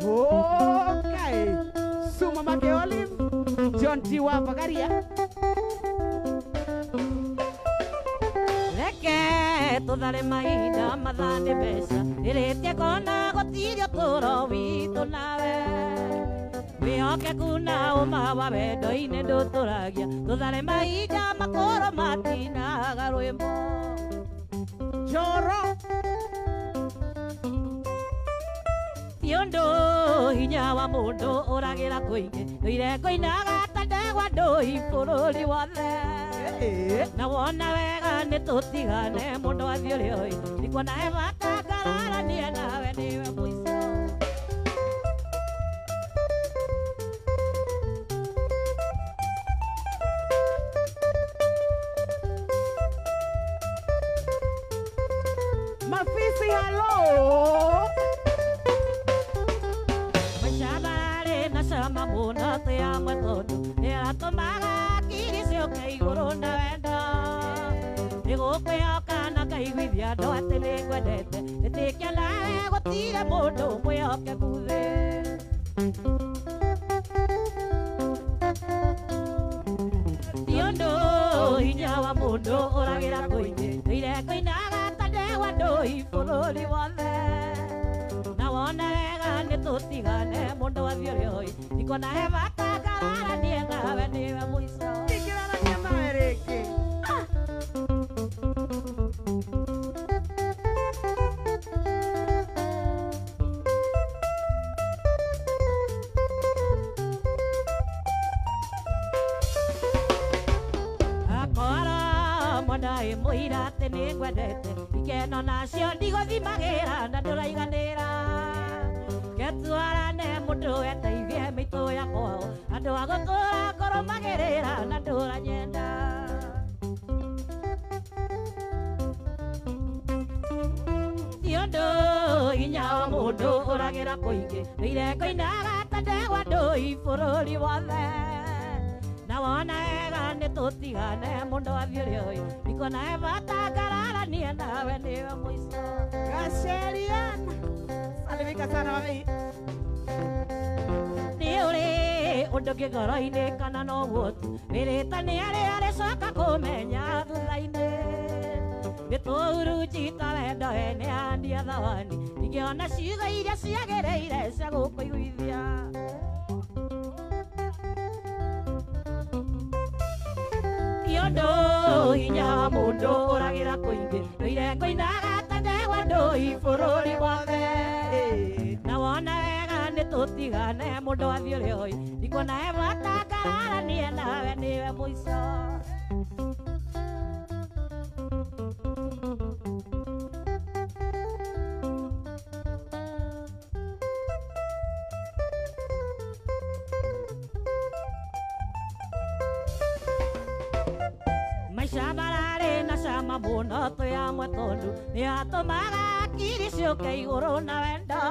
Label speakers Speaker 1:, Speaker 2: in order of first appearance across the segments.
Speaker 1: Okay. Suma Make Olive, John T. wa Bagaria.
Speaker 2: Reke tuthare mahinda mathane mbeca ĩrĩtie kona gũtiria ũtũũro witũ nawe wĩhokeku na ũma wa wendo-inĩ ndũtũragia tũthare mahinda makũrũ matinaga rwĩmbo
Speaker 1: Choro
Speaker 2: ti ũndũ hinya wa mũndũ ũragĩra kũingĩ ndũire ngũinaga ta ndegwa ndũi bũrũri wothe na wona wega nĩ tũtigane mũndũ athiĩ ũrĩa ũĩ ndikuona he bata ngararanie nawe nĩwe mũico.
Speaker 1: Mafisi, hello.
Speaker 2: Maica mararĩ na cama mũno twĩ hamwe tondũ nĩaratũmaga hakiri ciũke igũrũ na wendo nĩgũkwĩhoka na ngaiguithia andũ atĩ nĩngwendete ĩtĩkia nawe gũtirĩ mũndũ mwĩhokeku thĩ. Ti ũndũ hinya wa mũndũ ũragĩra kũingĩ ndũire ngũinaga ta ndegwa ndũi bũrũri wothe na wona wega nĩ tũtigane mũndũ athiĩ ũrĩa ũĩ ndikuona he bata ngararanie nawe nĩwe mũico.
Speaker 1: Ingĩrarania nawe rĩngĩ.
Speaker 2: Akorwo mwana ĩ mũira atĩ nĩngwendete ikeno nacio ndigũthimagĩra na ndũraiganĩra ketwarane mũndũ eteithie mĩitũ ya kwao andũ a gũtũra ngũrũmagĩrĩra na ndũranyenda. Ti ũndũ hinya wa mũndũ ũragĩra kũingĩ ndũire ngũinaga ta ndegwa ndũi bũrũri wothe na wona wega nĩ tũtigane mũndũ athiĩ ũrĩa ũĩ ndikuona he bata ngararanie nawe nĩwe mũico.
Speaker 1: Gasheriana. Salimika sana mami.
Speaker 2: Nĩ ũrĩ ũndũ ũngĩ ngoro-inĩ kana noguo tu wĩrĩte nĩ arĩa arĩcoka kũmenya thutha-inĩ nĩ tũhurunjita wendo ene andia thawani ndingĩona ciugo iria ciagĩrĩire cia gũkũiguithia. Ti ũndũ hinya wa mũndũ ũragĩra kũingĩ ndũire ngũinaga ta ndegwa ndũi bũrũri wothe na wona wega nĩ tũtigane mũndũ athiĩ ũrĩa ũĩ ndikuona he bata ngararanie nawe nĩwe mũico. Maica mararĩ na cama mũno twĩ hamwe tondũ nĩatũmaga hakiri ciũke igũrũ na wendo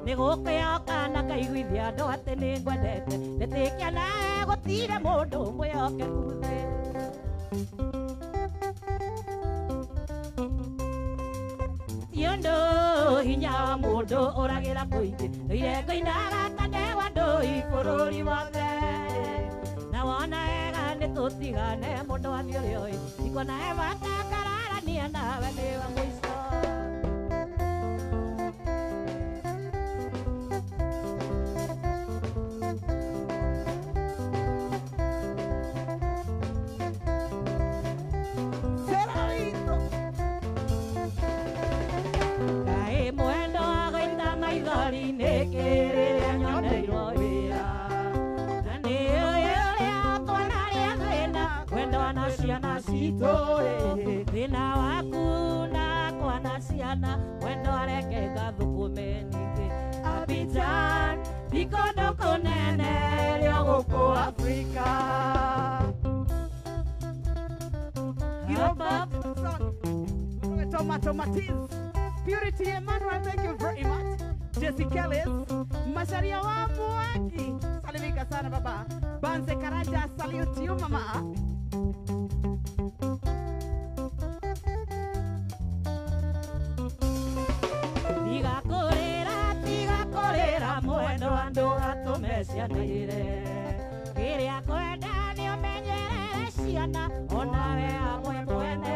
Speaker 2: nĩgũkwĩhoka na ngaiguithia andũ atĩ nĩngwendete ndĩtĩkia nawe gũtirĩ mũndũ mwĩhokeku thĩ. Ti ũndũ hinya wa mũndũ ũragĩra kũingĩ ndũire ngũinaga ta ndegwa ndũi bũrũri wothe na wona wega nĩ tũtigane mũndũ athiĩ ũrĩa ũĩ ndikuona he bata ngararania nawe nĩwe mũico.
Speaker 1: Serarito.
Speaker 2: Kaĩ mwendo agũita maithori nĩkĩ rĩrĩa nyoneirwo wĩra na nĩ ũĩ ũrĩa twanarĩa thĩna wendo na ciana citũ thĩna waku nakwa na ciana mwendo areke ngathũkũme ningĩ Abidjan ti kũndũ kũnene rĩo gũkũ
Speaker 1: Afrika.
Speaker 2: Hapa
Speaker 1: Tomato Matiz. Purity Emmanuel, thank you very much. Jesse Kellis, Masharia wa Mwaki. Salimika sana baba. Banze Karanja, salute you mama.
Speaker 2: Tiga kũrĩra, tiga kũrĩra. Cianire kĩrĩa kwenda nĩ ũmenyerere ciana onawe amwe mwene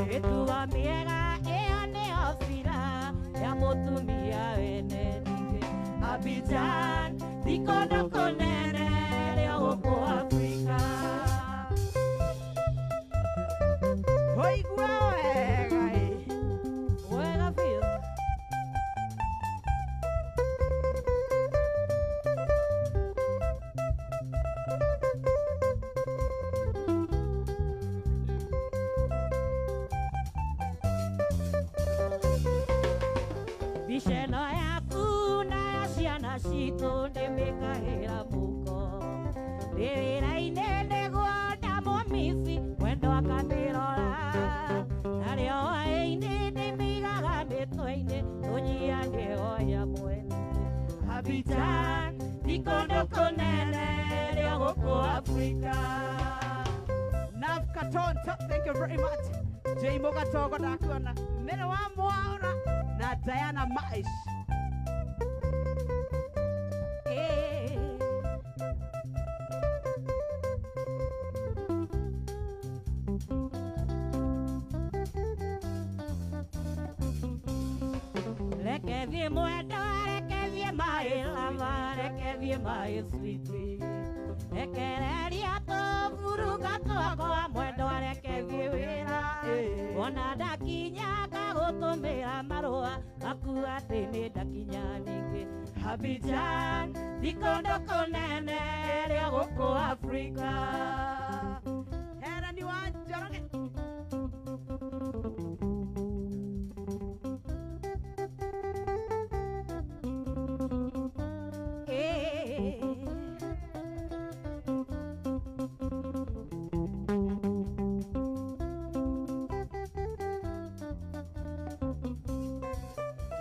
Speaker 2: mĩtugo mĩega ĩyo nĩyo bira ya mũtumia wene ningĩ Abidjan ti kũndũ kũnene rĩo gũkũ Afrika.
Speaker 1: Waigua wega ĩ.
Speaker 2: Wega biũ. Mbica ĩno yaku na ya ciana citũ ndĩmĩkahĩra mũko ndĩ wĩra-inĩ nĩguo ndamũmici mwendwa akamĩrora narĩo hwaĩ-inĩ ndĩmĩigaga mĩtwe-inĩ tũnyiage oya mwene Abidjan ti kũndũ kũnene rĩo gũkũ Afrika.
Speaker 1: Nav Katonto, thank you very much. J Mogatogo ndakuona Mary wa Mwaura na Diana Maish.
Speaker 2: Eh. Reke thiĩ mwendwa, reke thiĩ my lover, reke thiĩ my sweetie. Rekereria tũburuga twakwa mwendwa, reke thiĩ wĩra. Wona ndakinya ngagũtũmĩra marũa maku atĩ nĩ ndakinya ningĩ. Abidjan ti kũndũ kũnene rĩo gũkũ Afrika.
Speaker 1: Herani wa Njoroge.
Speaker 2: Eh.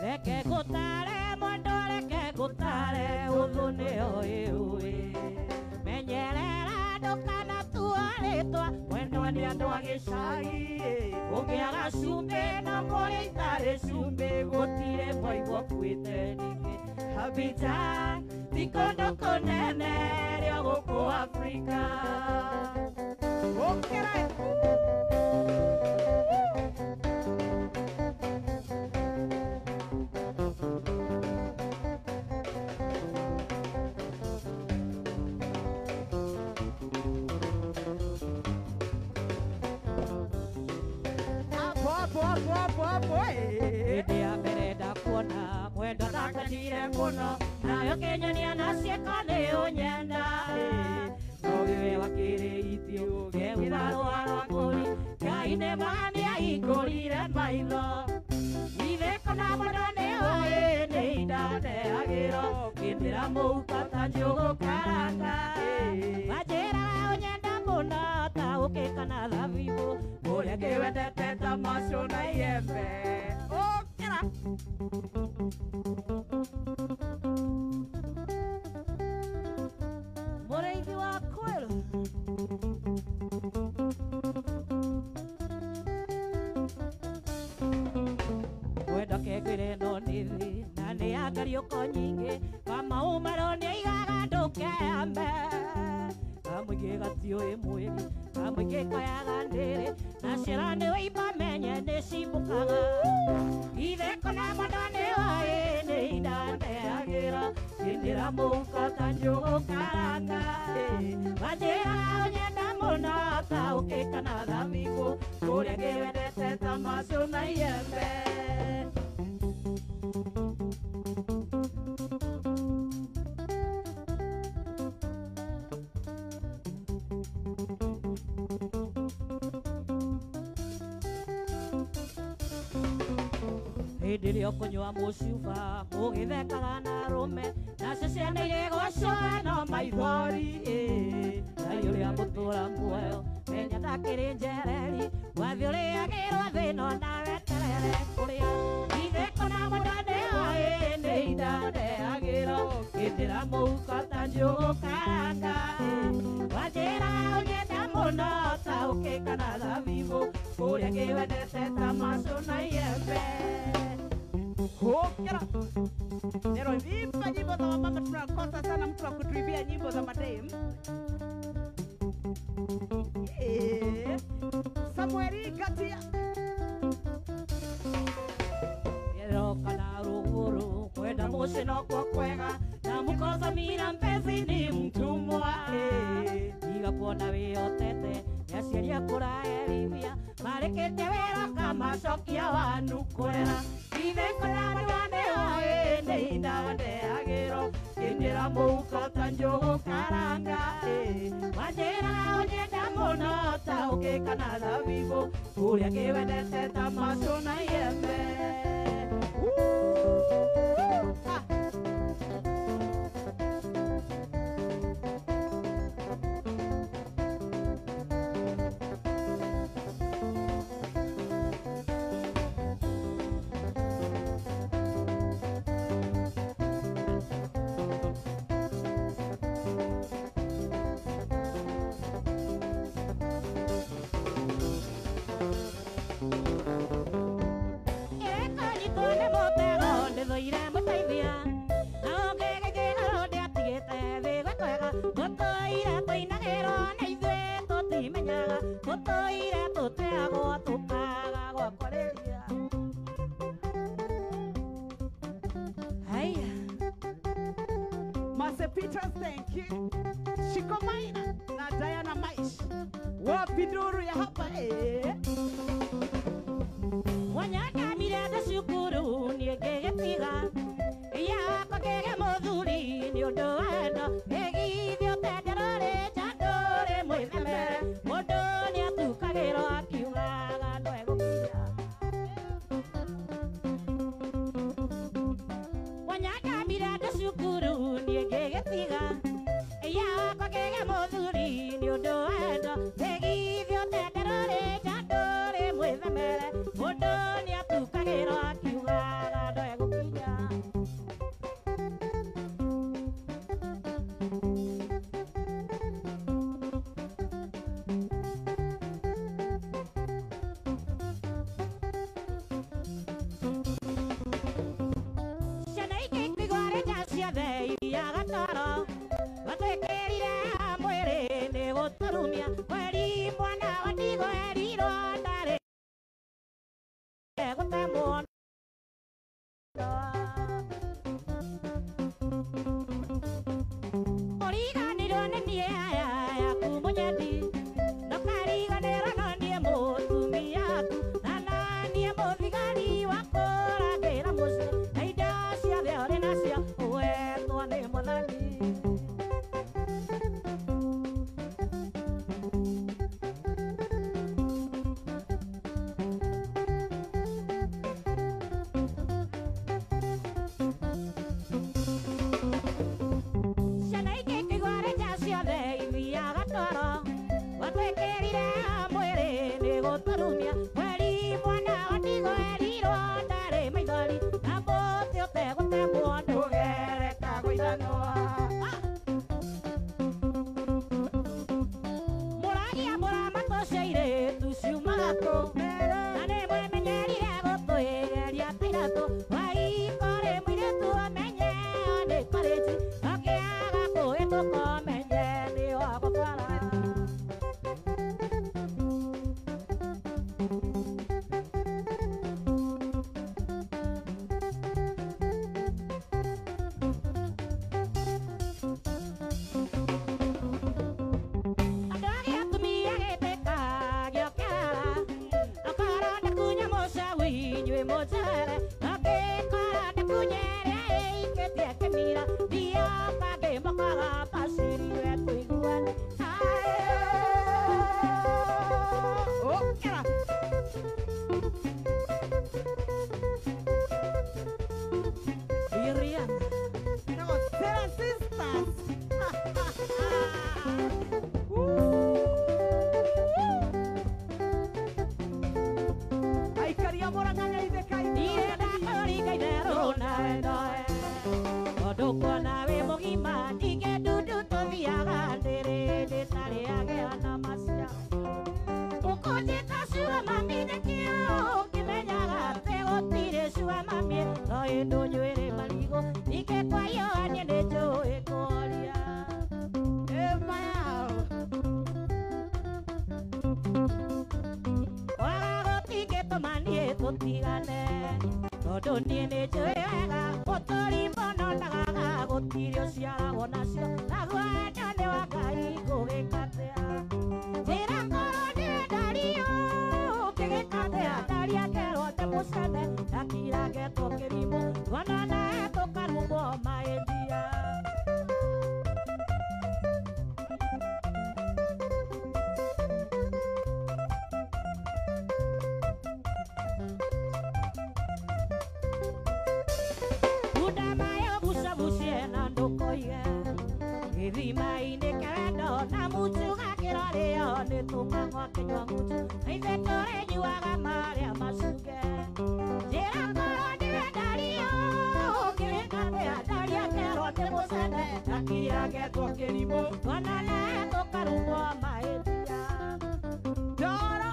Speaker 2: Reke ngũtare mwendwa, reke ngũtare ũthũ nĩyo ĩũĩ. Menyerera ndũkanatua rĩtwa mwendwa nĩ andũ a gĩcagi. Ũngĩaga cumbĩ no kũrĩa itarĩ cumbĩ gũtirĩ mwaigua kuĩte ningĩ. Abidjan ti kũndũ kũnene rĩo gũkũ Afrika.
Speaker 1: Ũkĩra. Hapo hapo hapo hapo hapo eh.
Speaker 2: Hĩndĩ ya mbere ndakuona mwendwa ndakenire mũno nawe ũkĩnyonia na ciĩko nĩ ũnyenda no wewe wakĩrĩithio ngeuga rũa rwa mbũri Ngai nĩ ma nĩahingũrire maitho itheko na mwendwa nĩ ũĩ nĩ indaneagĩro ngĩtĩra mũhuko ta njũgũ karanga manjĩraga ũnyenda mũno ta ũkĩ kana thabibũ ũrĩa ngĩwendete ta macio na iembe.
Speaker 1: Ũkĩra.
Speaker 2: Mũrĩithi wa kwĩrũ. Mwendwa kengwĩre no nĩthĩ na nĩ ya ngariũko nyingĩ kamaumaro nĩaigaga ndũkeambe kamũingĩ gatiũĩ mwĩrĩ kamũingĩ koyaga ndĩrĩ na ciĩra nĩ wĩimba menye nĩ cimbũkaga itheko na mwendwa nĩ waĩ nĩ indaneagĩra ngĩndĩra mũhuko ta njũgũ karanga manjĩraga ũnyenda mũno ta ũkĩ kana thabibũ kũrĩa ngĩwendete ta macio na iembe. Hĩndĩ ĩrĩa ũkũnyua mũcuba mũgĩthekaga na arũme nacio ciana irĩgocwo no maithori ĩ. Ngai ũrĩa mũtũra muoyo menya ndakĩrĩ njereri wathiĩ ũrĩagĩrwo thĩna na weterere kũrĩa itheko na mwendwa nĩ waĩ nĩ indaneagĩrwo ngĩtĩra mũhuko ta njũgũ karanga wanjĩraga ũnyenda mũno ta ũkĩ kana thabibũ kũrĩa ngĩwendete ta macio na iembe.
Speaker 1: Ũkĩra. Nero imba nyimbo za wamama tunago Tunakosa sana mtu wa kutuibia nyimbo za madem. Yeah. Samueli Gatia.
Speaker 2: Kana ruguru kwenda mucino kwa kwega na mukosa mira mpenzi ni mtumwa tiga kuona wĩhotete nĩ aciari akũraherithia marĩkĩtie wĩra kamacokia wanu kũrera ithe kũrarĩwa nĩoĩ nĩ indawandeagĩrwo kĩnjĩra mũhuko ta njũgũ karanga wanjĩra ũnyenda mũno ta ũkĩ kana thabibũ kũrĩa kĩwendete ta macũ na iembe.
Speaker 1: Master Peters, thank you. Shikomaina na Diana Maish. Wapi nduru ya hapa eh?
Speaker 2: Wanyaka mirenda cukuru niĩ ngĩgĩtiga yakwa ngĩgĩa mũthuri nĩ ũndũ wendo ĩgithio tendero rĩ njandũ rĩ mwĩthemere mũndũ nĩatukagĩrwo akiugaga ndwegũkinya. Wanyaka mirenda cukuru niĩ ngĩgĩtiga yakwa ngĩgĩa mũthuri nĩ ũndũ wendo ĩgithio tendero rĩ njandũ rĩ mwĩthemere mũndũ nĩatukagĩrwo akiugaga ndwegũkinya. Ciana ingĩ ikuigua nja ciothe ithiaga toro matwĩkĩrire mwĩrĩ nĩ gũtũrumia kweri mwana wa ndigwa erirwo ndarĩ gũtemwo. Ũriganĩirwo nĩ niĩ aya yaku mũnyendi ndũkariganĩrwo no niĩ mũtumia aku na na niĩ mũthigari wa kũrangĩra mũciĩ na indo ciothe ũrĩ nacio ũhetwo nĩ Mwathani. Ciana ingĩ ikuigua nja ciothe tũtigane tondũ niĩ nĩ njũĩ wega mũtũri mũno ndagaga gũtirĩ ũciaragwo nacio naguo wendo nĩ wa Ngai ngũgĩka atĩa njĩra korwo nĩwe ndario ngĩgĩka atĩa ndaria ngerwo ndĩ mũcene ndakira ngetwo kĩrimũ tuonana tũkarumwo maĩndia. Gĩthima-inĩ kĩa wendo na mutu gakĩrorĩo nĩ tũng'ang'o akĩnyua mutu na ithuĩ tũrĩnyuaga marĩa macuge njĩra korwo nĩwe ndario ngĩgĩka atĩa ndaria ngerwo ndĩ mũcene ndakira ngetwo kĩrimũ tuonana tũkarumwo mahĩtia.
Speaker 1: Dora.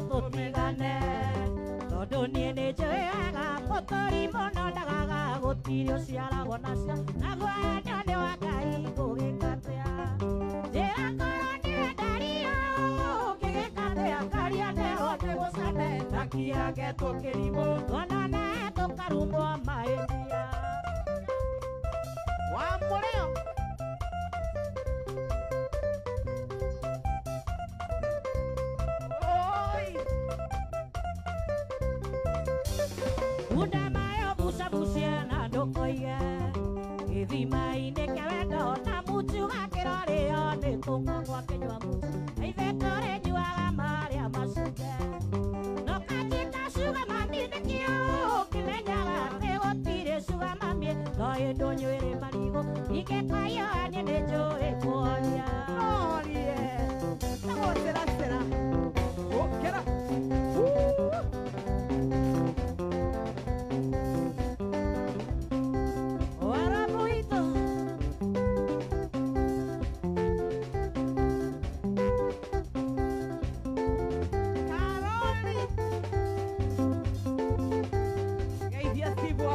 Speaker 2: Tũtigane tondũ niĩ nĩ njũĩ wega mũtũri mũno ndagaga gũtirĩ ũciaragwo nacio naguo wendo nĩ wa Ngai ngũgĩka atĩa njĩra korwo nĩwe ndario ngĩgĩka atĩa ngaria nderwo ndĩ mũcene ndakira ngetwo kĩrimũ tuonana tũkarumwo mahĩtia.
Speaker 1: Wa mũrĩo.
Speaker 2: Unda mayo bucabucia na ndũkoige gĩthima-inĩ kĩa wendo na mutu gakĩrorĩo nĩ tũng'ang'o akĩnyua mutu na ithuĩ tũrĩnyuaga marĩa macuge no kanjĩta cuga mami nĩkĩo ũkĩmenyaga atĩ gũtirĩ cuga mami no ĩndũ nywĩrĩ marigũ ingĩkoiyo niĩ nĩ njũĩ kuoria.
Speaker 1: Orie. Tagũceracera. Ũkĩra.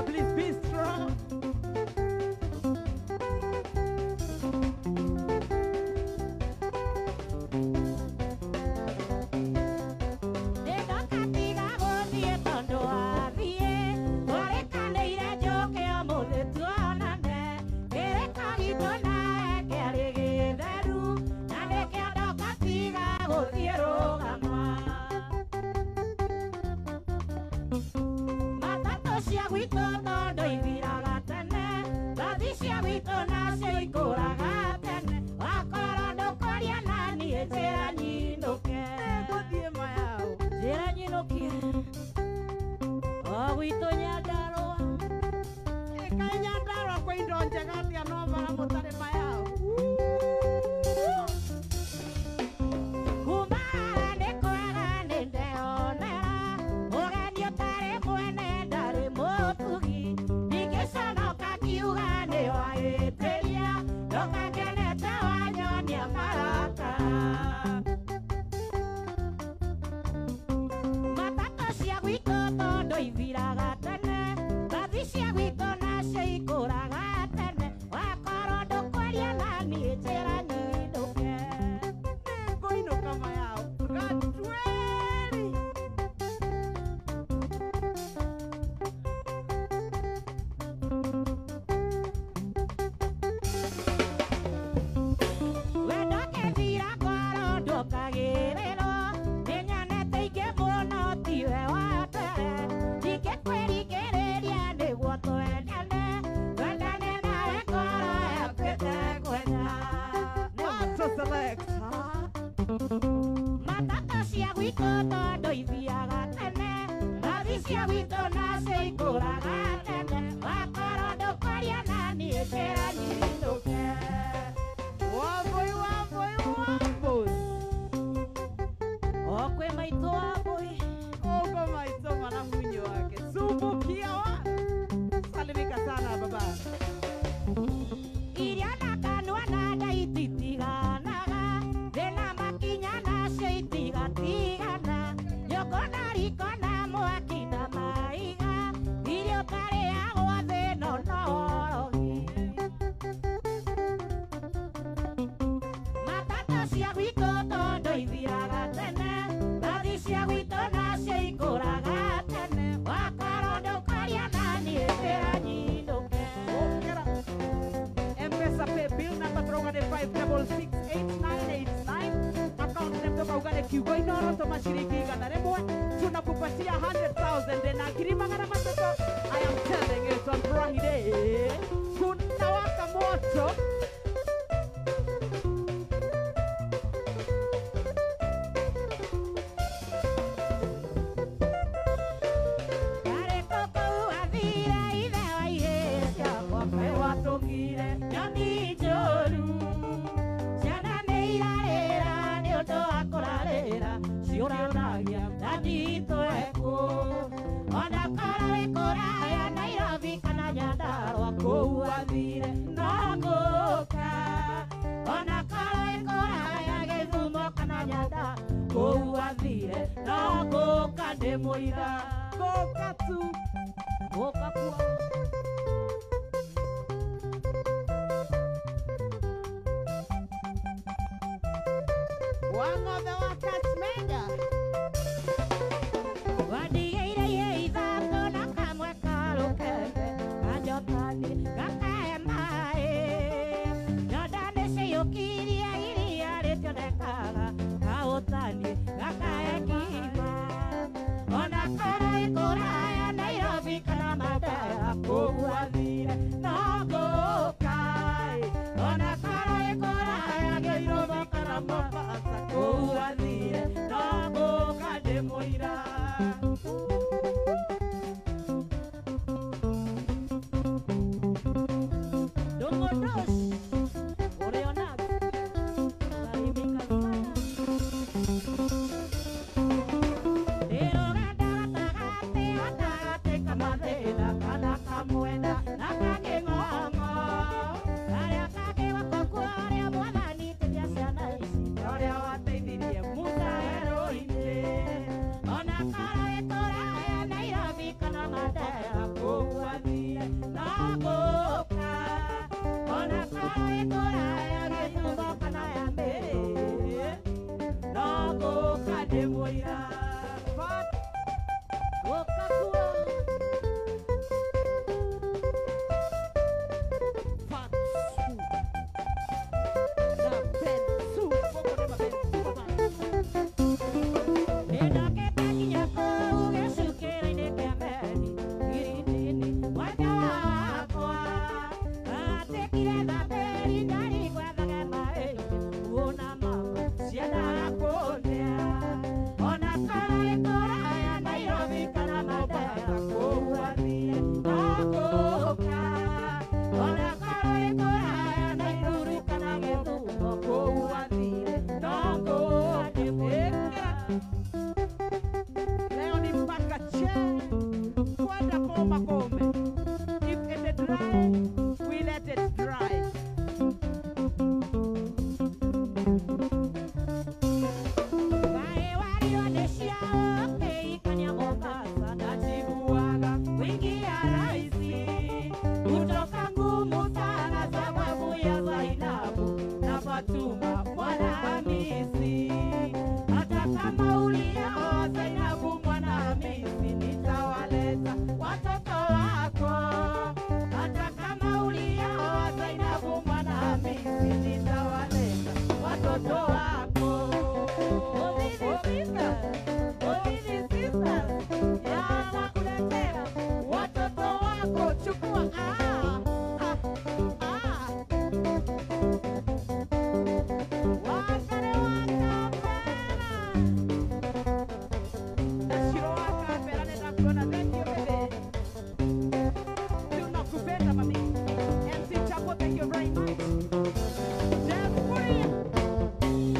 Speaker 1: Please be strong. Amenipatia 100,000 na ngiri magana matatu. I am telling you, it's on Friday. Kuna waka moto. Goka tu, goka kuwa. Wang'othe wa Kakamega.
Speaker 2: Wandigĩire ihe ithatũ na kamwe ka rũkenge kanjotani gakae maĩ. Nyonda nĩciyũkirie iria rĩtionekaga kaũtani gakae ngima. Ona korwo ĩ kũraya Nairobi kana Mandera kũu athire no ngũka. Ona korwo ĩ kũraya Gĩthumo kana Mombasa kũu athire no ngũka ndĩ mũira. Domodos Orionak salimika sana.
Speaker 1: Leo ni mpaka che kwenda koma kome. If it dry, we let it dry. Thank you very much. Jeff Kuria.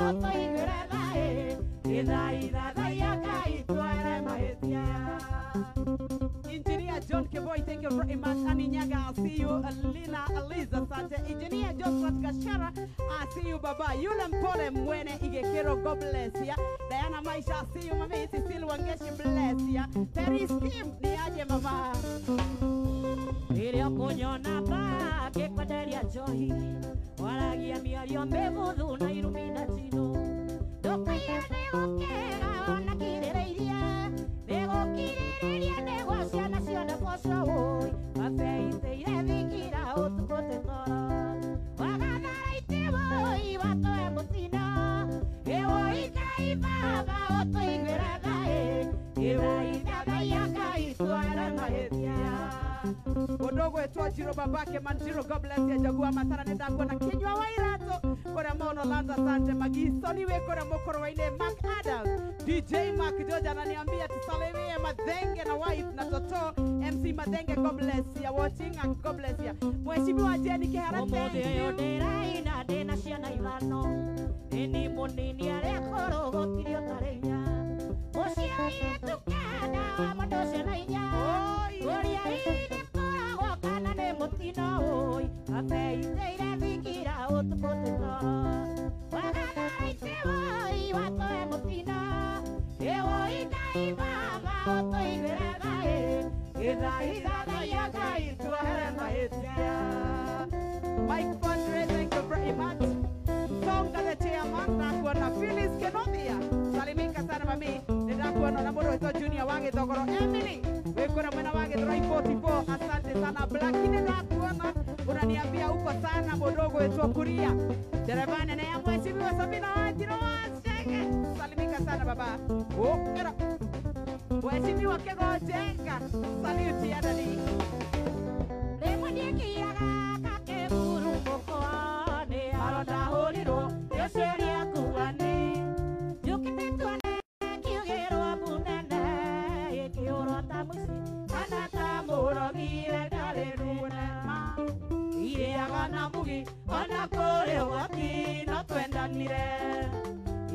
Speaker 2: ũtũiguĩre tha ĩthaithathaia Ngai twere mahĩtia.
Speaker 1: Engineer John Keboy, thank you very much. Aninyaga, I'll see you. Lina Eliza, asante. Engineer Joshua Gashara, I see you, baba. Yule Mpole Mwene Igekero, God bless ya. Diana Maisha, I see you, mami. Cecile Wangeshi, bless ya. Paris Kim, niaje mama.
Speaker 2: Rĩrĩa ũkũnyona ba ngĩkwenderia njohi waragia mĩario mĩbuthu na irumi na njino ndũkaiye nĩgũkĩra ona kirĩrĩirie nĩgũkirĩrĩria nĩguo ciana cione boco ũi mabeitĩire thikira ũtukũ tĩ toro wagathara itĩ wũi watũhe mũtino ĩwũi Ngai baba ũtũiguĩre tha ĩthaithathaia Ngai twere mahĩtia.
Speaker 1: Mũndũ ũgwĩtwo Njiro babake Manjiro, God bless you. Jagua Matara nĩ ndakuona Kinyua wa Irato kũrĩa Maono Lanza, asante. Magisoni wĩ kũrĩa Mũkũrwe-inĩ. Mark Adams, DJ Mark George ananiambia tusalimie Mathenge na wife na Toto MC Mathenge, God bless you. Watching and God bless you. Mheshimiwa Jenny Kihara, thank
Speaker 2: Ũmũthĩ ũyũ
Speaker 1: you.
Speaker 2: ndĩraina ndĩna ciana ithano ĩni mũnini arĩa akũrũ gũtirĩ ũtarĩ hinya mũciĩ airĩtu kenda wa mũndũ ciana inya
Speaker 1: Oi.
Speaker 2: ũrĩa hihi nĩkũragwo kana nĩ mũtino ũi abeitĩire thikira ũtukũ tĩ toro wagathara itĩ wũi watũhe mũtino ĩwũi Ngai baba ũtũiguĩre tha ĩthaithathaia Ngai
Speaker 1: Tuahere mahĩtia. Mike Fondre, thank you very much. Songa the chairman, ndakuona Phyllis Kenothia. Salimika sana mami. Nĩndakuona na mũndũ wĩtwo Junior wa Gĩthogoro. Emily, wĩ kũrĩa mwena wa Gĩthũrai 44. Asante sana. Black, nĩndakuona. Unaniambia uko sana mũndũ ũgwĩtwo Kuria. Ndereba nene ya Mheshimiwa Sabina Wanjiru wa Chege. Salimika sana baba. Ũkĩra. Mheshimiwa Kĩgonjenga. Salute ya daddy.
Speaker 2: Rĩmwe ndiĩkĩraga gakĩhurumũko nĩ arondahũrirwo nĩ ũcio akuani njũkĩte tuone kiugĩrwo mbu nene ĩkĩũrwo ta mũici kana ta mũrogi we ndarĩ runa
Speaker 1: Irĩaga na mugi ona kũrĩ ũgwati no twendanire.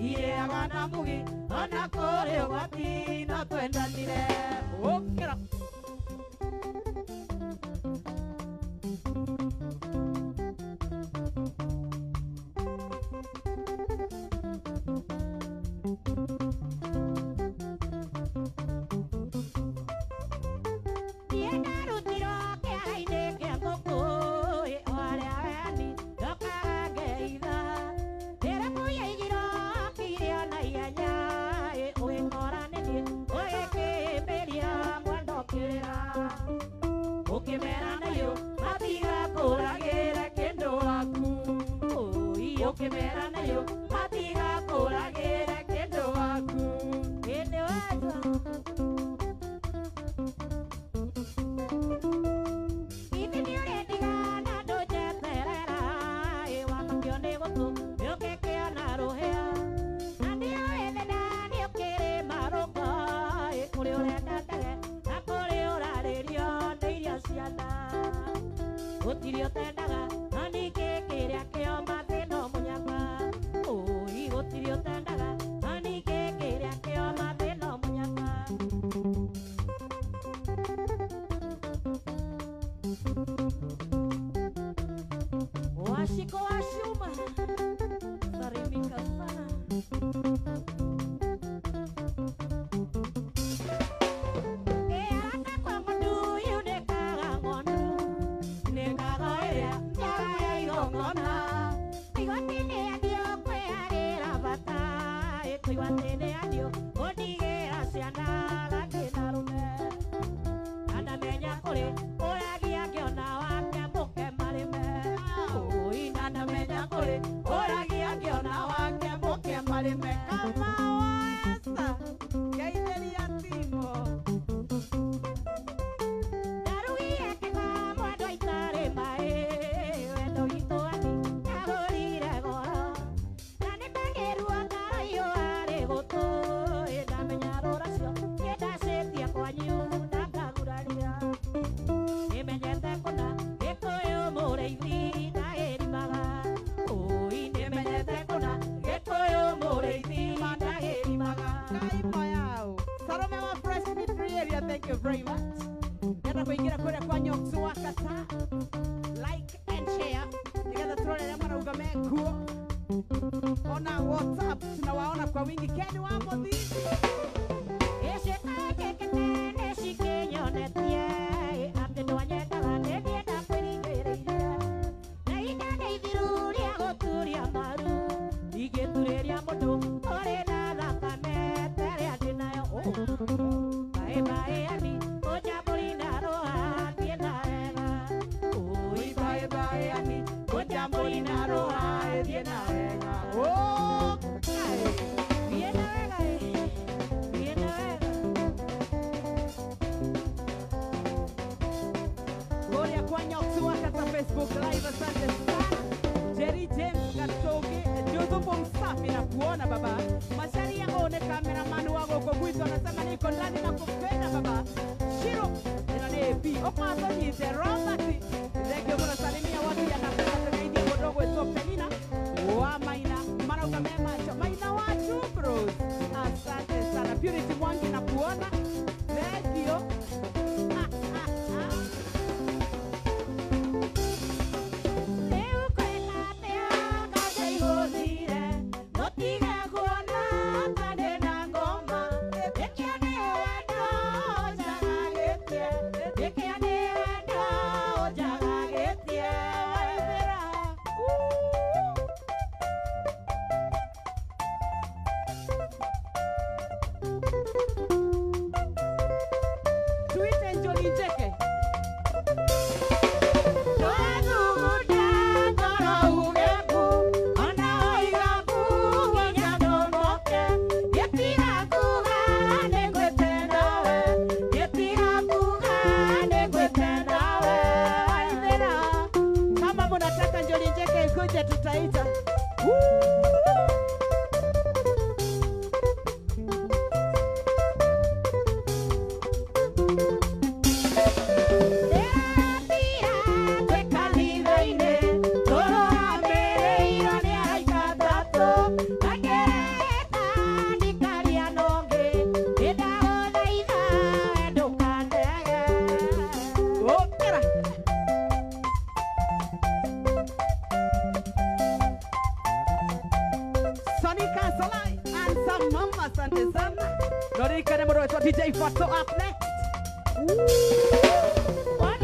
Speaker 1: Irĩaga na mugi ona kũrĩ ũgwati no twendanire. Ũkĩra.
Speaker 2: Niĩ ndarutirwo kĩara-inĩ kĩa ngũkũ ĩ o arĩa weni ndokaga ngeitha ndĩremu yaigirwo kĩrĩa na ihenya ĩ ũgĩkora nĩ niĩ ũgĩkĩmbĩria mwendokĩrĩra ũkĩmera nayo matigakũragĩre kĩndũ waku ũi ũkĩmera nayo matigakũragĩre kĩndũ waku ĩndĩ wenjwa Ithi nĩ ũrendiga na ndũnjeterera ĩ wamakio nĩ gũtũ nĩũngĩkĩona rũhĩa na nĩũĩ thĩna nĩũkĩrĩ marũngo ĩ kũrĩ ũrenda ndege na kũrĩ ũrarĩrio nĩ irio ciana gũtirĩ ũtendaga no ningĩ kĩrĩa kĩo mathĩna mũnyaka ũi gũtirĩ ũtendaga no ningĩ kĩrĩa kĩo mathĩna mũnyaka. Washiko wa Shuma, salimika sana. Arata kwa ng'ondu yunĩkaga ng'ondu nĩkaga ĩrĩa njega ya igongona igoti nĩ andio kwĩharĩra bata ĩkũigua atĩ nĩ andio kũndigĩra ciana gathiĩ na rũme na ndamenya kũrĩ ũragia ngĩona wake mũke marĩme ũi na ndamenya kũrĩ ũragia ngĩona wake mũke marĩme.
Speaker 1: Kama wesa ngeithĩria Timo.
Speaker 2: Ndarugie kĩga mwendwa itarĩ maĩ wendo witũ ani ndagũrire goro na nĩndagĩruo ngaro arĩ gũtũ
Speaker 1: Ekuo. Ona WhatsApp tunawaona kwa wingi. Ken wa Muthithi. Facebook Live, asante sana. Jerry James Gatoge, Joseph Msafi na kuona baba. Mashari yangu one cameraman wako kwa gwito anasema niko ndani na kupenda baba. Shiro ina ne Okwato nyite Robert. Ndege mwana salimia watu ya kapenda tunaidi mdogo wetu Penina wa Maina Marauka mema cho Maina wa Bros. Asante sana. Purity Mwangi na kuona. Thank you. Tutaita. DJ Fato up next.
Speaker 2: Bye.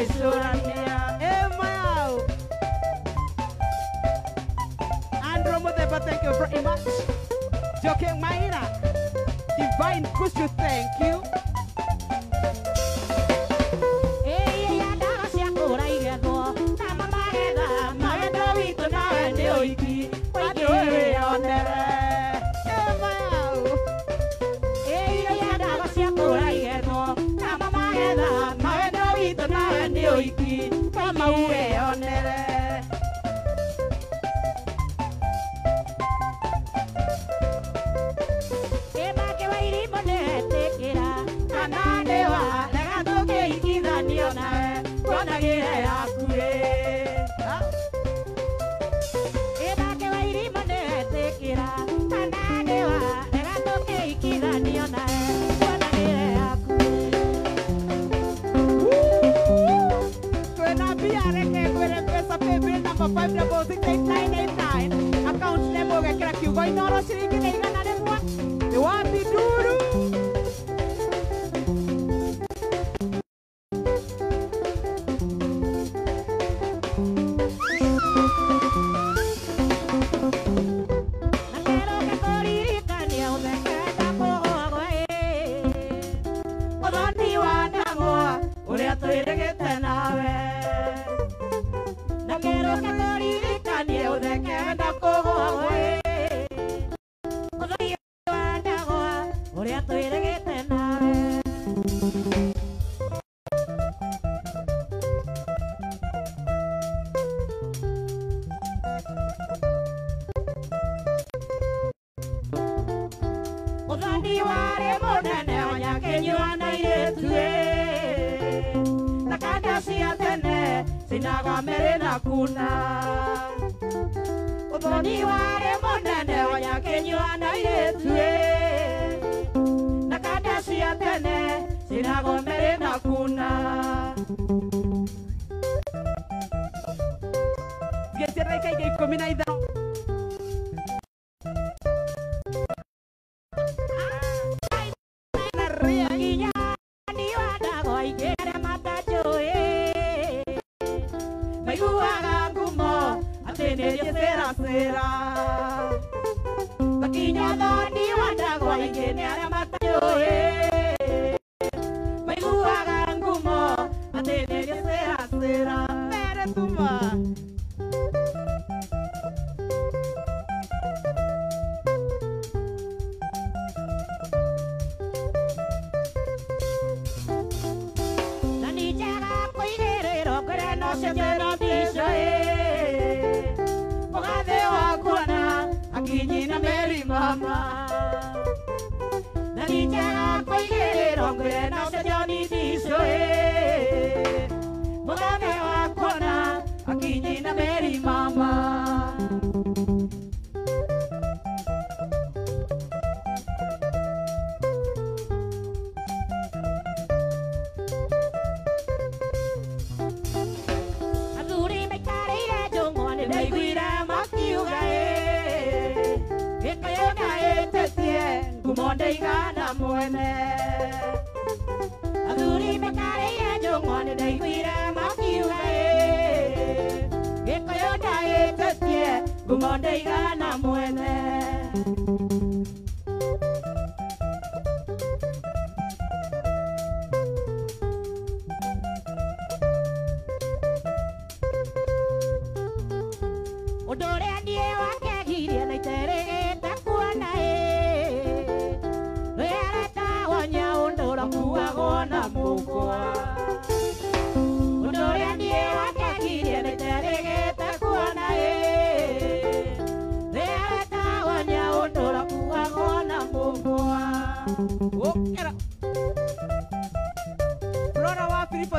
Speaker 1: Gwĩcũrania. Mayau. Andrew Muthemba, thank you very much. Joke Maina, Divine Kushu, thank you. 5668989 account name ũgekĩra kiugo Inooro ciringi nĩ 100 nĩ wapi nduru. Ũthoni wa ndagwa ũrĩa twĩrĩgĩte nawe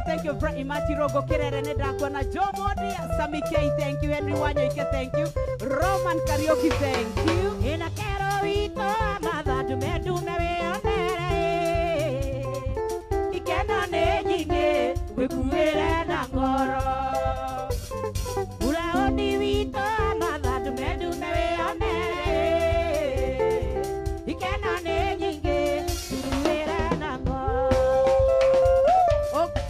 Speaker 1: Thank you very much. Rogo Kirere nĩ ndakuona. Joe Sami K, thank you. Henry Wanyoike, thank you. Roman Karaoke, thank you.
Speaker 2: Ina kero wito amatha ndume ndume wĩonere ikeno nĩ nyingĩ wĩkuĩre na ngoro Uraoni wito amatha ndume ndume wĩonere ikeno nĩ nyingĩ wĩkuĩre na ngoro.
Speaker 1: Okay.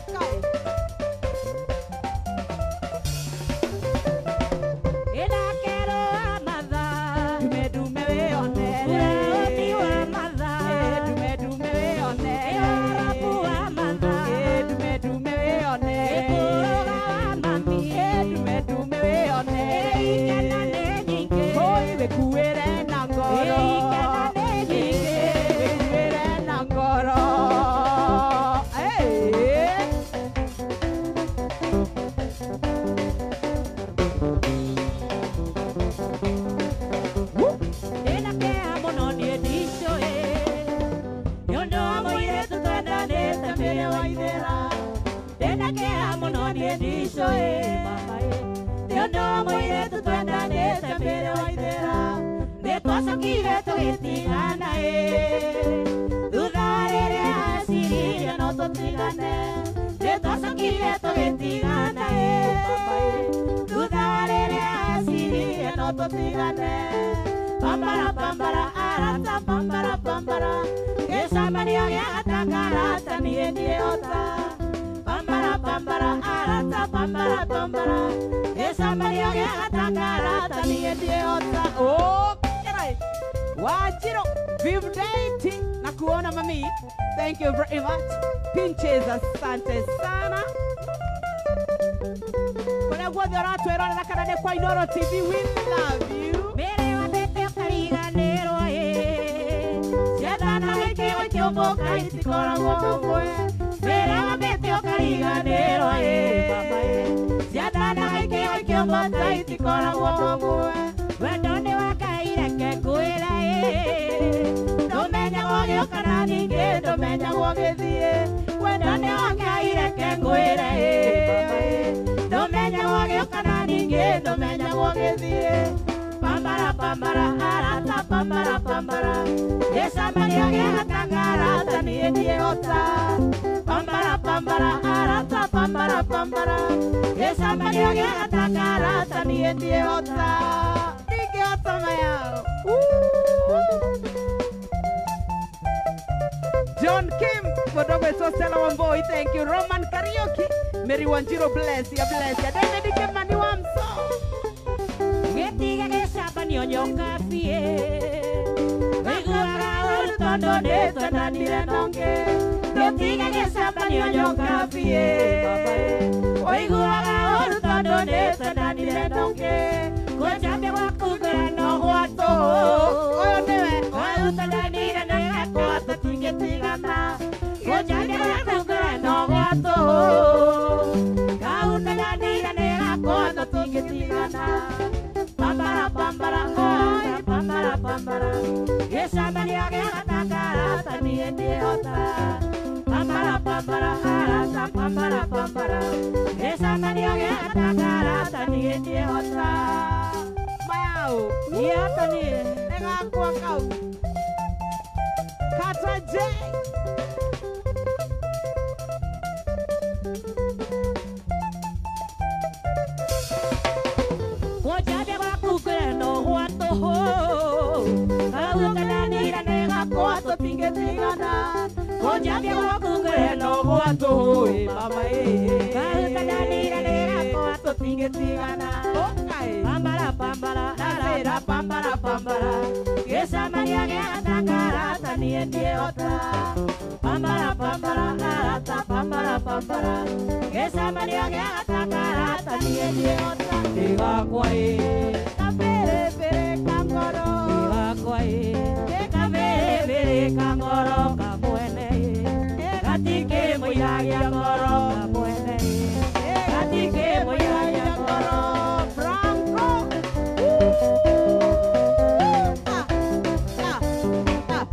Speaker 2: niĩ ndicũĩ mama ĩ nĩ ũndũ wa mũirĩtu twendanĩte mbere wa ithera nĩ twacokire tũgĩtigana ĩ thutha wa rĩrĩa eciririe no tũtigane nĩ twacokire tũgĩtigana ĩ mama ĩ thutha wa rĩrĩa eciririe no tũtigane pambara pambara arata pambara pambara gĩcemanio gĩa gatakarata niĩ ndiĩhota pambara pambara arata pambara pambara gĩcemanio gĩa gatakarata niĩ ndiĩhota.
Speaker 1: Okay. Wajiro Vivdate na kuona mami. Thank you very much. Pinches, asante sana. Kuna guothe ũratwĩrorera kana nĩ kwa Inooro TV, we love you.
Speaker 2: Mbere wa mbete ũkariganĩrwo ĩ ciathana gĩkĩo kĩũmbũka itikoragwo hamwe mbere wa mbete ũkariganĩrwo ĩ mama ĩ ciathana gĩkĩo kĩũmbũka itikoragwo hamwe wendo nĩ wa Ngai reke ngwĩre ĩ ndũmenyagwo gĩũka na ningĩ ndũmenyagwo gĩthiĩ wendo nĩ wa Ngai reke ngwĩre ĩ mama ĩ ndũmenyagwo gĩũka na ningĩ ndũmenyagwo gĩthiĩ pambara pambara arata pambara pambara gĩcemanio gĩa gatakarata niĩ ndiĩhota pambara pambara arata pambara pambara gĩcemanio gĩa gatakarata niĩ ndiĩhota
Speaker 1: ndingĩhota mayao. John Kim, Kodogwe Stella Wamboi, thank you. Roman Karaoke, Mary Wanjiro, bless ya, bless ya. David Kimani Wamso.
Speaker 2: Gĩtiga gĩcemanio nyoka biĩ ũiguaga ũru tondũ nĩ twendanire na ũngĩ gĩtiga gĩcemanio nyoka biĩ ũiguaga ũru tondũ nĩ twendanire na ũngĩ kũnjambia gwaku ngoro no gwa tũhũ
Speaker 1: Ũyũ nĩwe.
Speaker 2: Kau twendanire nĩ gakwa tũtingĩtigana kũnjambia gwaku ngoro no gwa tũhũ kau twendanire nĩ gakwa tũtingĩtigana pambara pambara oi pambara pambara gĩcemanio gĩa gatakarata niĩ ndiĩhota pambara pambara arata pambara pambara gĩcemanio gĩa gatakarata niĩ ndiĩhota
Speaker 1: Mayao.
Speaker 2: ndiĩhota niĩ
Speaker 1: Nĩ gakwa kau. Kata J.
Speaker 2: Kũnjambia gwaku ngoro no gwa tũhũ kau twendanire nĩ gakwa
Speaker 1: Tũtingĩtigana.
Speaker 2: Kũnjambia gwaku ngoro
Speaker 1: no gwa tũhũ ĩ mama ĩ.
Speaker 2: Kau twendanire nĩ gakwa tũtingĩtigana
Speaker 1: Okay.
Speaker 2: pambara pambara arata pambara pambara gĩcemanio gĩa gatakarata niĩ ndiĩhota pambara pambara arata pambara pambara gĩcemanio gĩa gatakarata niĩ ndiĩhota ndĩ gakwa ĩ
Speaker 1: Kabĩrĩbĩrĩ ka ngoro.
Speaker 2: ndĩ gakwa ĩ kabĩrĩbĩrĩ ka ngoro kamwene ĩ gatikĩmũiragia ngoro kamwene ĩ gatikĩmũiragia ngoro
Speaker 1: Franco. Ah, ah, ah.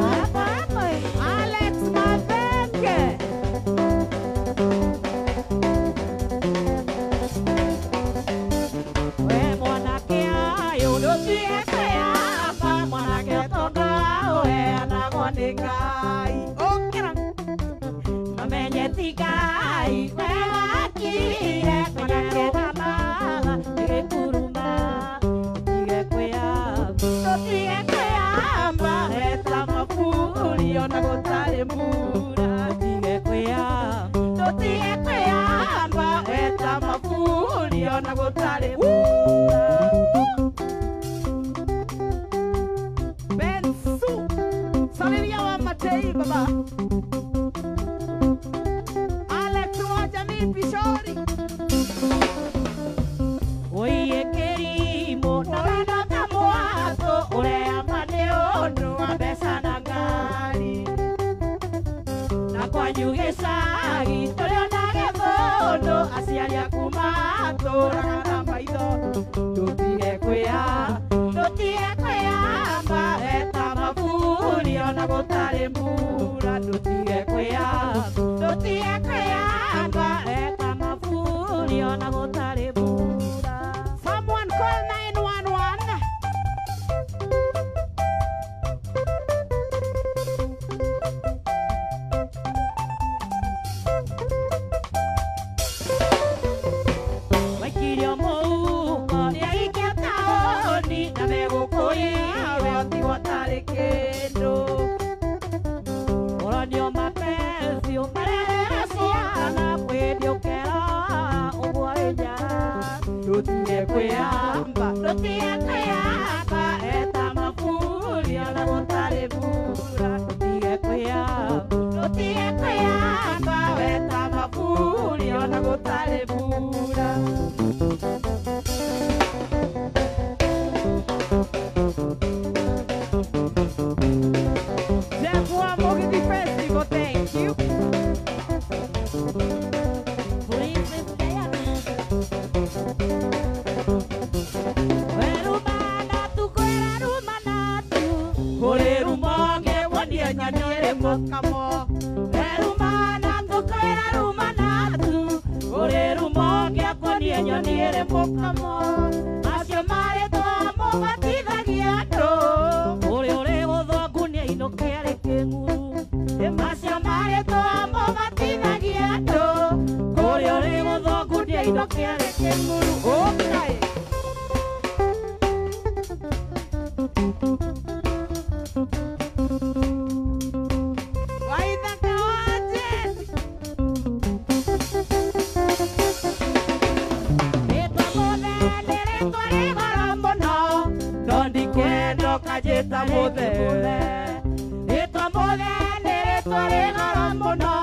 Speaker 2: Hapa hapa ĩ.
Speaker 1: Alex Mathenge.
Speaker 2: We mwanake ayũ ndũtige kwĩyamba mwanake ũtonga ũheanagwo nĩ Ngai
Speaker 1: Ũkĩra.
Speaker 2: mamenye ti Ngai we wakire kũnyarũgamaga tigĩkuruma tige kwĩyamba ndũtige kwĩyamba
Speaker 1: Eta maburi ona gũtarĩ mbura.
Speaker 2: tige kwĩyamba
Speaker 1: Ndũtige kwĩyamba eta maburi ona gũtarĩ mbura. Bensu. Salimia wa Matei baba. Alex wa jamii Pishori.
Speaker 2: Oiye kĩrimũ na wendo ta mwatũ ũreyamba nĩ ũndũ wa mbeca na ngari na kwanyu gĩcagi tũrĩ ona gĩthũndũ aciari aku matũraga na maitho ndũtige kwĩyamba ndũtige kwĩyamba eta maburi ona gũtarĩ gũtarĩ mbura ndũtige kwĩyamba ndũtige kwĩyamba eta maburi ona gũtarĩ mbura.
Speaker 1: Someone call 911.
Speaker 2: Waikirio mũhuko nĩaikia taũni na megũkũiya we ũtigwo ũtarĩ kĩndũ. Ũronio mapenzi ũmarehera ciana kwĩndio ũkera ũguo wĩ njara. Ndũtige kwĩyamba ndũtige kwĩyamba eta maburi ona gũtarĩ mbura. Ndũtige kwĩyamba ndũtige kwĩyamba eta maburi ona gũtarĩ mbura.
Speaker 1: Jeff wa Mugithi Festival, thank you.
Speaker 2: Princess Diana. Werumana tu kwera rumana tu kũrĩ rumonge wonie nyoni ĩrĩ mũkamo. Werumana tu kwera rumana tu kũrĩ rumonge akuonie nyoni ĩrĩ mũkamo. Macio marĩtwa mũbatithagia andũ ũrĩ ũrĩ gũthwo nĩainũke arĩ kĩng'uru. Macio marĩtwa mũbatithagia andũ kũrĩ ũrĩ gũthwo nĩainũke arĩ kĩng'uru.
Speaker 1: Okay. Waithaka wa Jane.
Speaker 2: Rĩtwa mũthe nĩ rĩtwa rĩ goro mũno no ndikenda ũkanjĩta mũthe. Rĩtwa mũthe nĩ rĩtwa rĩ goro mũno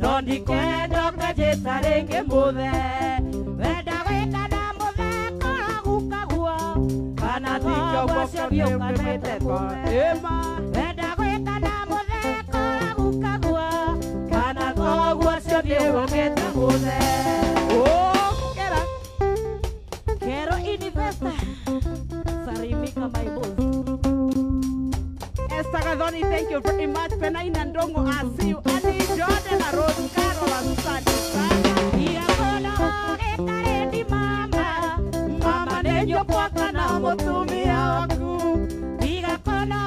Speaker 2: no ndikenda ũkanjĩta rĩngĩ mũthe. Wenda gwĩtana mũthe korwo gukagua kana
Speaker 1: Tikio
Speaker 2: thoguo ũcio nĩũkamĩte mũthe.
Speaker 1: Ema.
Speaker 2: Wenda gwĩtana mũthe korwo gukagua kana thoguo ũcio nĩũkamĩte mũthe.
Speaker 1: Okera.
Speaker 2: Kero Investor, salimika my boss.
Speaker 1: Esther Gathoni, thank you very much. Penaina Ndongo, I see you. Andy Jordan, Rose Carol, asante sana.
Speaker 2: Igakono gĩtarĩ mama,
Speaker 1: Mama nĩ nyũkwa kana mũtumia waku.
Speaker 2: Igakono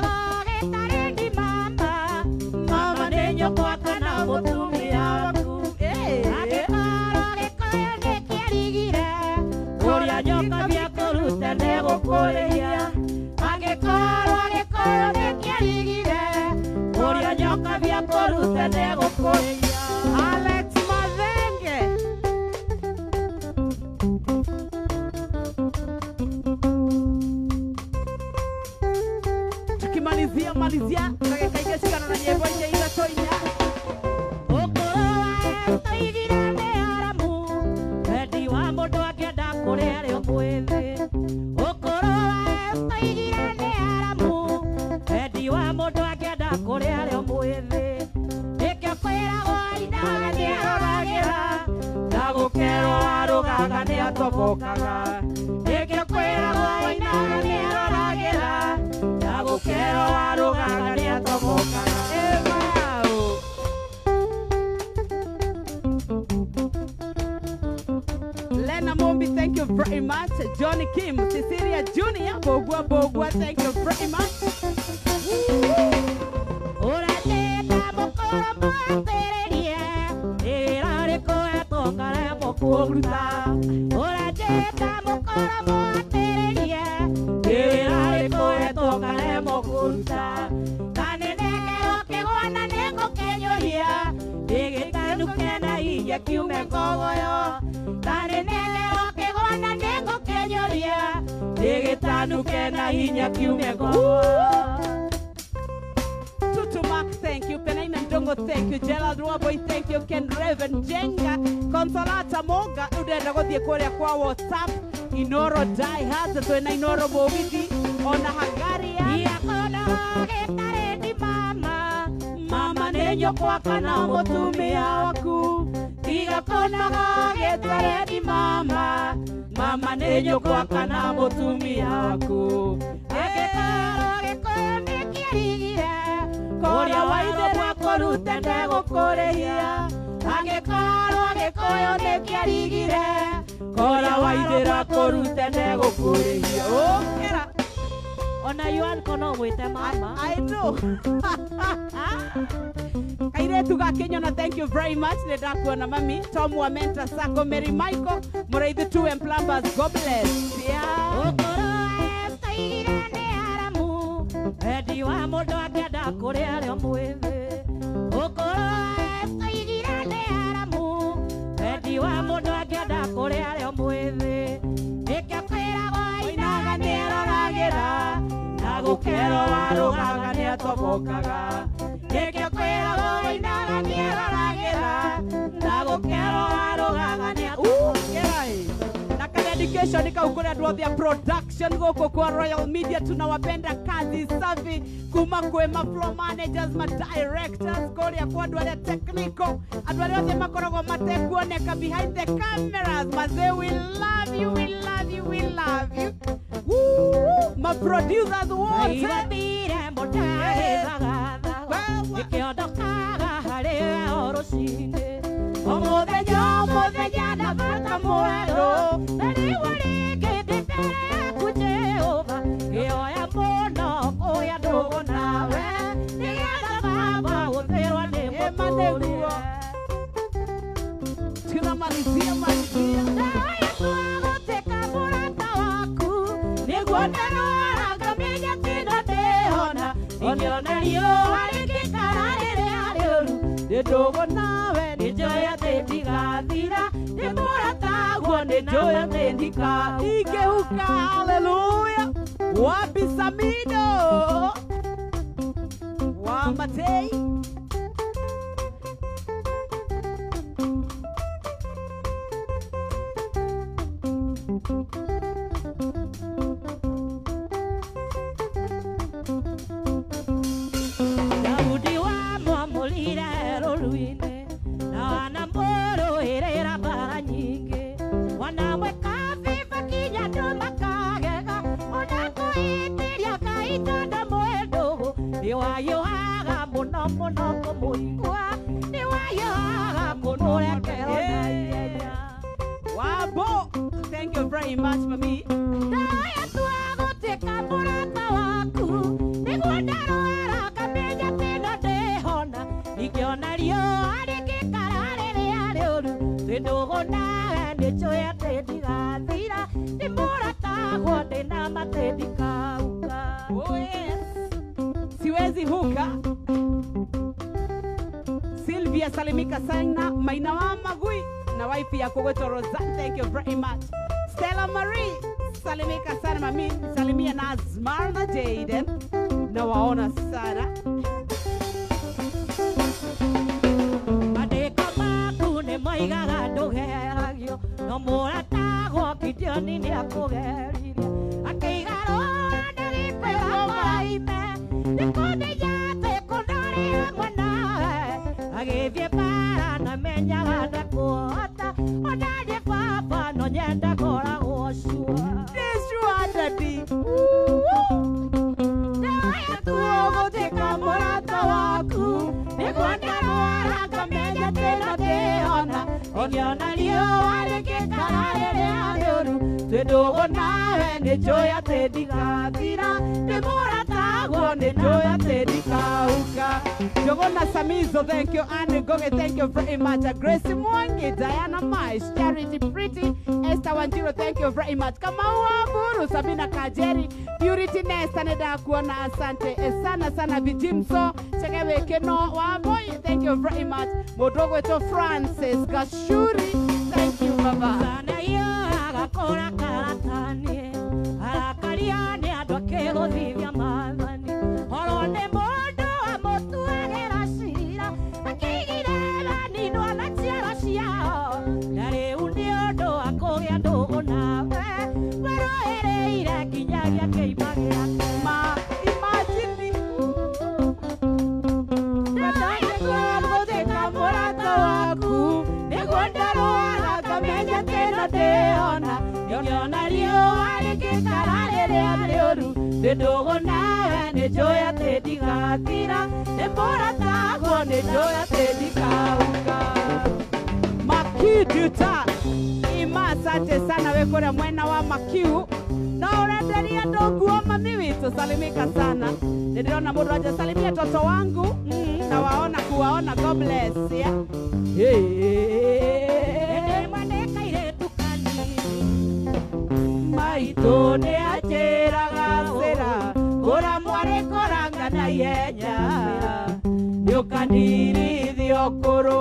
Speaker 2: gĩtarĩ mama, mama nĩ nyũkwa kana mũtumia waku. Angĩkorwo gĩkũyũ nĩkĩarigire, kũrĩa nyoka gĩakũruta nĩgũkũrĩhia. Angĩkorwo gĩkũyũ nĩkĩarigire, kũrĩa nyoka gĩakũruta nĩgũkũrĩhia.
Speaker 1: Alex Mathenge. Tukimalizia malizia ndagĩka ingĩ cigana na nyĩmbo ingĩ ithatũ inya.
Speaker 2: Ũkũrũ wa Esther nĩ aramu, wendi wa mũndũ angĩenda kũrĩa arĩ o mwĩthĩ. Ũkũrũ wa Esther nĩ aramu, wendi wa mũndũ angĩenda kũrĩa arĩ o mwĩthĩ. Nĩkĩo kwĩragwo ainaga nĩaroragĩra, na gũkerwo arũgaga nĩatobokaga. Nĩkĩo kwĩragwo ainaga nĩaroragĩra, na gũkerwo arũgaga nĩatobokaga.
Speaker 1: Ema. Lena Mombi, thank you very much. Johnny Kim, Cecilia Junior, Bogua Bogua, thank you very much.
Speaker 2: Ũratĩta mũkũrũ mwatĩrĩrie, wĩra ũrĩkũ wetũngaremwo kũruta? Ũratĩta mũkũrũ mwatĩrĩrie, wĩra ũrĩkũ wetũngaremwo kũruta? Ta nĩnengerwo kĩgwa na nĩngũkĩnyũria, ndĩgĩtanuke na iria kiume ngogoyo. Ta nĩnengerwo kĩgwa na nĩngũkĩnyũria, ndĩgĩtanuke na hinya kiume ngogoyo.
Speaker 1: Tutu Mark, thank you. Penaina Ndongo, thank you. Gerald Waboy, thank you. Ken Raven Jenga, Consolata Moga, ndĩrenda gũthiĩ kũrĩa kwa WhatsApp, Inoro Die Hard, twĩna Inoro Mũgithi, ona Hagaria.
Speaker 2: Igakono gĩtarĩ mama, mama nĩ nyũkwa kana mũtumia waku. Tiga konoga gĩtarĩ mama, mama nĩ nyũkwa kana mũtumia waku. Angĩkorwo gĩkũyũ nĩkĩarigire, kũrĩa kũrute ndegũkũrĩhia angĩkorwo gĩkũyũ nĩkĩarigire kora waithĩra kũrute ndegũkũrĩhia ũkĩra ona yuan kono mwĩte mama.
Speaker 1: I do. Kairetu ga Kenyona, thank you very much. Nĩ ndakuona mami. Tom wa Mentor Sacco, Mary Michael, Mũraithi 2 and Plumbers, God bless. Yeah.
Speaker 2: Ũkũrũ etaigire nĩ aramu endi wa mũndũ angĩenda kũrĩa arĩ mwĩthĩ ũkũrũ etaigire nĩ aramu endi wa mũndũ angĩenda kũrĩa arĩ mwĩthĩ nĩkĩo kwĩragwo ainaga nĩeroragĩra na gũkerwo warũgaga nĩatobokaga nĩkĩo kwĩragwo ainaga nĩeroragĩra na gũkerwo warũgaga nĩatobokaga.
Speaker 1: Dedication kau kuri andu othe a production gũkũ kwa Royal Media tunawapenda kazi safi kuma kwĩ ma floor managers ma directors kũrĩa kwa andũ arĩa technical andũ arĩa othe makoragwo matekuoneka behind the cameras mazee, we love you, we love you, we love you. Woo! Ma producers wote
Speaker 2: Omuthenya na bata mwerũ na rĩu rĩngĩ ndĩ mbere yaku Jehova ngĩoya mũno kũrĩa ndũgũ nawe nĩgetha baba gũthĩrwo nĩ mũtũrĩre.
Speaker 1: Tunamalizia malizia
Speaker 2: ndayatua gũtuĩka mũrata waku nĩguo ndarwara ngamenya tino ndĩhona ingĩona riũa rĩngĩkara rĩrĩa rĩũru
Speaker 1: ndĩ ndũgũ nawe
Speaker 2: nĩnjũĩ atĩ ndigathira nĩ mũrataguo nĩnjũĩ atĩ
Speaker 1: ndikauka. Haleluya. Wapi Samido wa Matei?
Speaker 2: Daudi wa mwamũrire rũru-inĩ na wanamũrũĩrĩra mbara nyingĩ wanamwĩka biba kinya andũ makagega ona kũhĩtĩria Ngai tondũ mwĩ ndũgũ nĩwayũhaga mũno mũno kũmũigua nĩwayũhaga kũmũrekera na ihenya.
Speaker 1: Wabo, thank you very much mami.
Speaker 2: Ndayatua gũtuĩka mũrata waku nĩguo ndarwara ngamenya tino ndĩhona ingĩona riũa rĩngĩkara rĩrĩa rĩũru twĩ ndũgũ nawe nĩnjũĩ atĩ ndigathira nĩ mũrataguo ndĩna matĩ ndikauka.
Speaker 1: Oh yes. Siwezi huka. Sylvia salimika sana Maina wa Magui na wife ya Kogoto Rosa, thank you very much. Stella Marie salimika sana mami, salimia na Azmar na Jaden na waona sana.
Speaker 2: Mandĩko maku nĩ moigaga ndũgeragio no mũratagwo Gideoni nĩakũgeririe akĩiga rũra ndagĩkwĩra kũraime nĩkũmenya atĩ kũndarĩ hamwe nawe agĩthiĩ mbara na menyaga ndekũhota ona niĩ baba no nyenda ngoragwo sure.
Speaker 1: Ndĩ sure daddy.
Speaker 2: Ndayatua gũtuĩka mũrata waku nĩguo ndarwara ngamenya tĩna ndĩhona ingĩona riũa rĩngĩkara rĩrĩa rĩũru twĩ ndũgũ nawe
Speaker 1: nĩnjũĩ atĩ ndigathira nĩ mũrataguo nĩnjũĩ atĩ ndikauka. Jogona Samizo, thank you. Andy Goge, thank you very much. Grace Mwangi, Diana Mais, Charity Pretty, Esther Wanjiru, thank you very much. Kamau Wamburu, Sabina Kajeri, Purity Nesta nĩndakuona, asante sana sana. Vijimso Chegewe Keno Wamboi, thank you very much. Mũndũ ũgwĩtwo Francis Gashuri, thank you baba.
Speaker 2: Sana iyo agakora karatani arakaria nĩ andũ akĩgũthithia maathani oro nĩ mũndũ amũtuagĩra cira akĩigire baninwo na ciara ciao na rĩu nĩ ũndũ wa kũgĩa ndũgũ nawe werũĩrĩire nginyagia kĩimba gĩake.
Speaker 1: Ma imagine
Speaker 2: Ndayatua gũtuĩka mũrata waku nĩguo ndarwara ngamenya tĩna ndĩhona ingĩona riũa rĩngĩkara rĩrĩa rĩũru twĩ ndũgũ nawe
Speaker 1: Nĩ njũĩ atĩ ndigathira nĩ mũratagwo nĩ njũĩ atĩ ndikauga. Makiduta ima asante sana we kũrĩa mwena wa Makiu na ũrenderia andũ nguo mami witũ salimika sana. Nĩndĩrona mũndũ anja salimia toto wangu na waona kuwaona God bless yeah. Maitũ nĩ anjĩraga cĩra kũra mwarĩ kũranga na ihenya nĩũkandirithio kũrũ.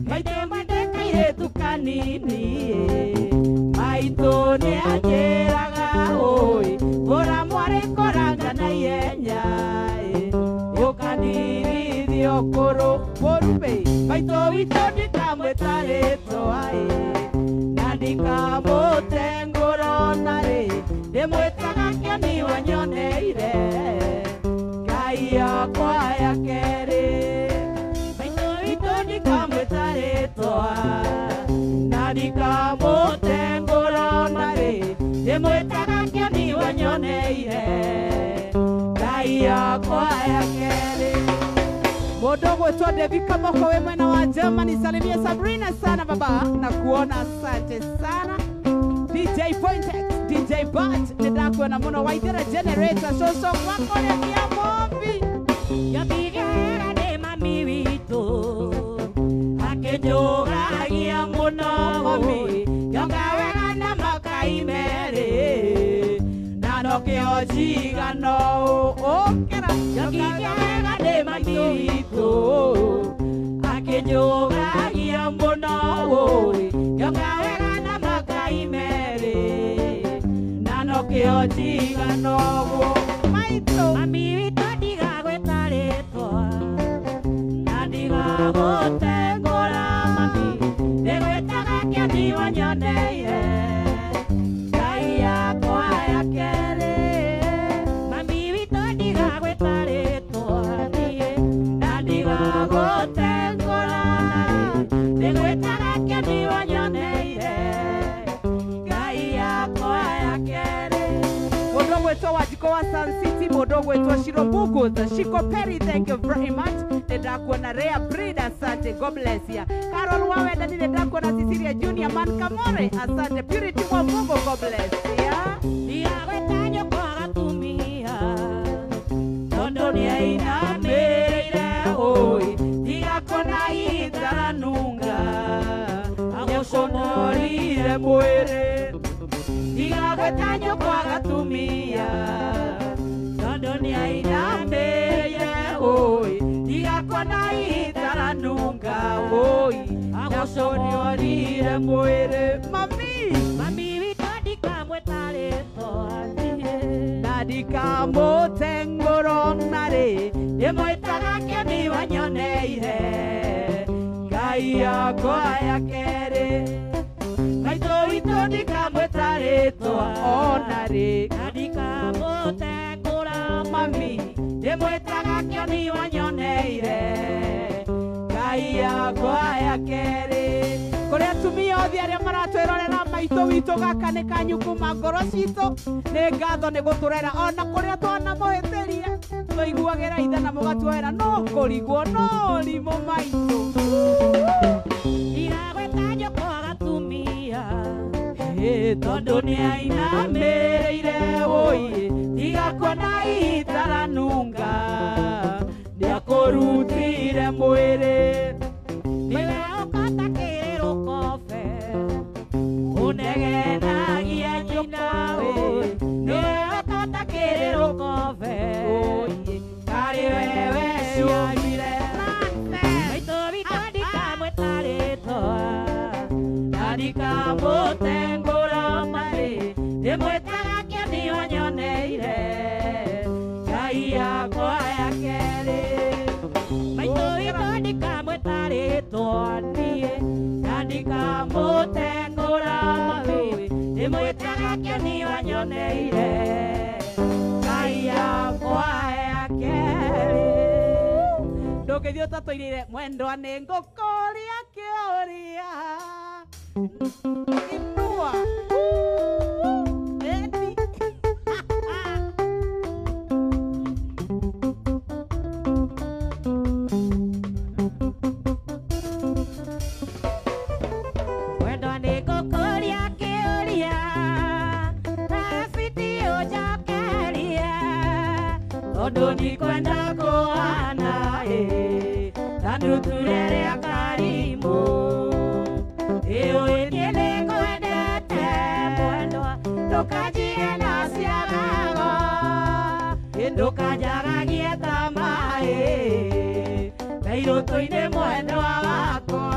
Speaker 1: Maitũ mwende kairĩtu kanini maitũ nĩ anjĩraga ũĩ kũra mwarĩ kũranga na ihenya nĩũkandirithio kũrũ. Mũrube maitũ witũ ndikamwĩta rĩtwa na ndikamũtengũra ona rĩ ndĩmwĩtaga kĩoni wanyoneire Ngai yakwa ya kerĩ. Maitũ witũ ndikamwĩta rĩtwa na ndikamũtengũra ona rĩ ndĩmwĩtaga kĩoni wanyoneire Ngai yakwa ya kerĩ. Mũndũ ũgwĩtwo Devi Kamoko wĩ mwena wa Germany salimia Sabrina sana baba na kuona asante sana. DJ Pointex, DJ Bat nĩndakuona mũno Waithera Generator coco gwakwa ũrĩa Kĩamombi.
Speaker 2: Njokire nĩ mami witũ akĩnjũragia mũno
Speaker 1: mami njoka wega na makai merĩ na nokĩo njigano ũkĩra.
Speaker 2: Njokire wega nĩ mami witũ akĩnjũragia mũno njoka wega na makai merĩ na nokĩo njigano
Speaker 1: maitũ.
Speaker 2: Mami witũ ndigagwĩta rĩtwa na ndigagũtengũra mami ndĩgwĩtaga kĩoni wanyoneire Ngai yakwa ya kerĩ. Mami witũ ndigagwĩta rĩtwa niĩ na ndigagũtengũra ndĩgwĩtaga kĩoni wanyoneire Ngai yakwa ya kerĩ.
Speaker 1: Mũndũ ũgwĩtwo Wanjikũ wa Sun City, mũndũ ũgwĩtwo Shiro Bugu, Shiko Perry, thank you very much. Nĩndakuona Rhea Breed, asante, God bless ya. Carol Wawenda nĩndakuona Cecilia Junior Man Kamore, asante. Purity wa Mungu, God bless ya.
Speaker 2: Ndigagwĩta nyũkwa gatumia tondũ nĩainamĩrĩire ũĩ ndigakona itaranunga
Speaker 1: Agũconorire mwĩrĩ.
Speaker 2: Ndigagwĩta nyũkwa gatumia tondũ nĩainamĩrĩire ũĩ ndigakona itaranunga ũĩ
Speaker 1: Agũconorire mwĩrĩ. Mami
Speaker 2: mami witũ ndikamwĩta rĩtwa niĩ
Speaker 1: na ndikamũtengũra ona rĩ
Speaker 2: ndĩmwĩtaga kĩoni wanyoneire
Speaker 1: Ngai yakwa ya kerĩ.
Speaker 2: Maitũ witũ ndikamwĩta rĩtwa
Speaker 1: ona rĩ
Speaker 2: na ndikamũtengũra mami ndĩmwĩtaga kĩoni wanyoneire Ngai yakwa ya kerĩ.
Speaker 1: Kũrĩ atumia othe arĩa maratwĩrorera maitũ witũ gaka nĩ kanyu kuma ngoro citũ nĩ ngatho nĩ gũtũrera ona kũrĩa twanamũhĩtĩria tũiguagĩra itha na mũgatuoera no kũrigwo no rimũ maitũ.
Speaker 2: Ndigagwĩta nyũkwa gatumia tondũ nĩainamĩrĩire ũi ndigakona itaranunga
Speaker 1: nĩakũrutire mwĩrĩ.
Speaker 2: Nĩwe ũkata kĩrĩrũkobe ũnegenagia nyina ũi nĩwe ũkata kĩrĩrũkobe
Speaker 1: Karĩ wewe ciumire.
Speaker 2: Maitũ witũ ndikamwĩta rĩtwa na ndikamũtengũra mami ndĩmwĩtaga kĩoni wanyoneire Ngai yakwa ya kerĩ. Maitũ witũ ndikamwĩta rĩtwa niĩ na ndikamũtengũra mami ndĩmwĩtaga kĩoni wanyoneire Ngai yakwa ya kerĩ.
Speaker 1: Ndũngĩthiĩ ũtatũirĩire mwendwa nĩ ngũkũria kĩũria inua eni.
Speaker 2: Tondu ndikwenda kuhana ta ndutura ĩrĩa karimũ. Ĩũĩ niĩ nĩngwendete mwendwa, ndũkanjige na ciagago, ndũkanjagagie ta maĩ kairũtũ-inĩ mwendwa wakwa.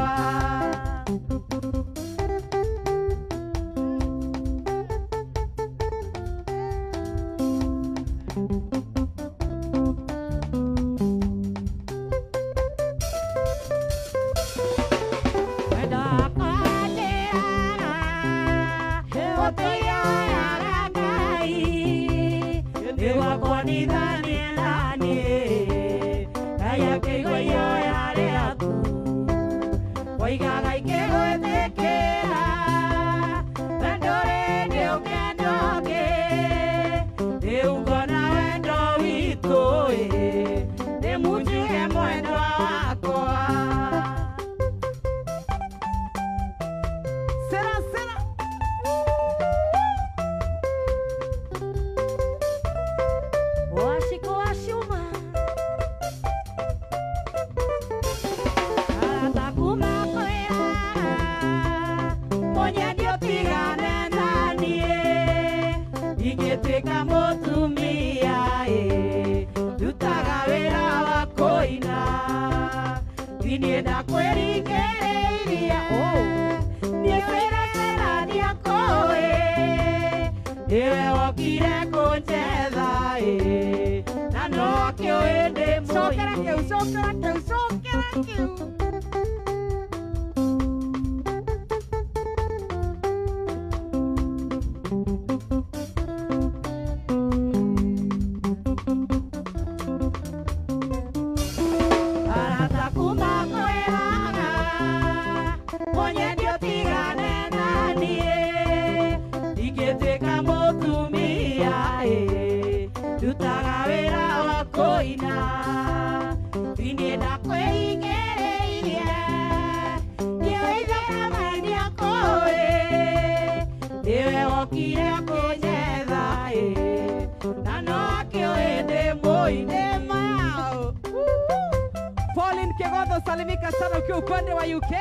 Speaker 1: Salimika sana ukiwa upande wa UK.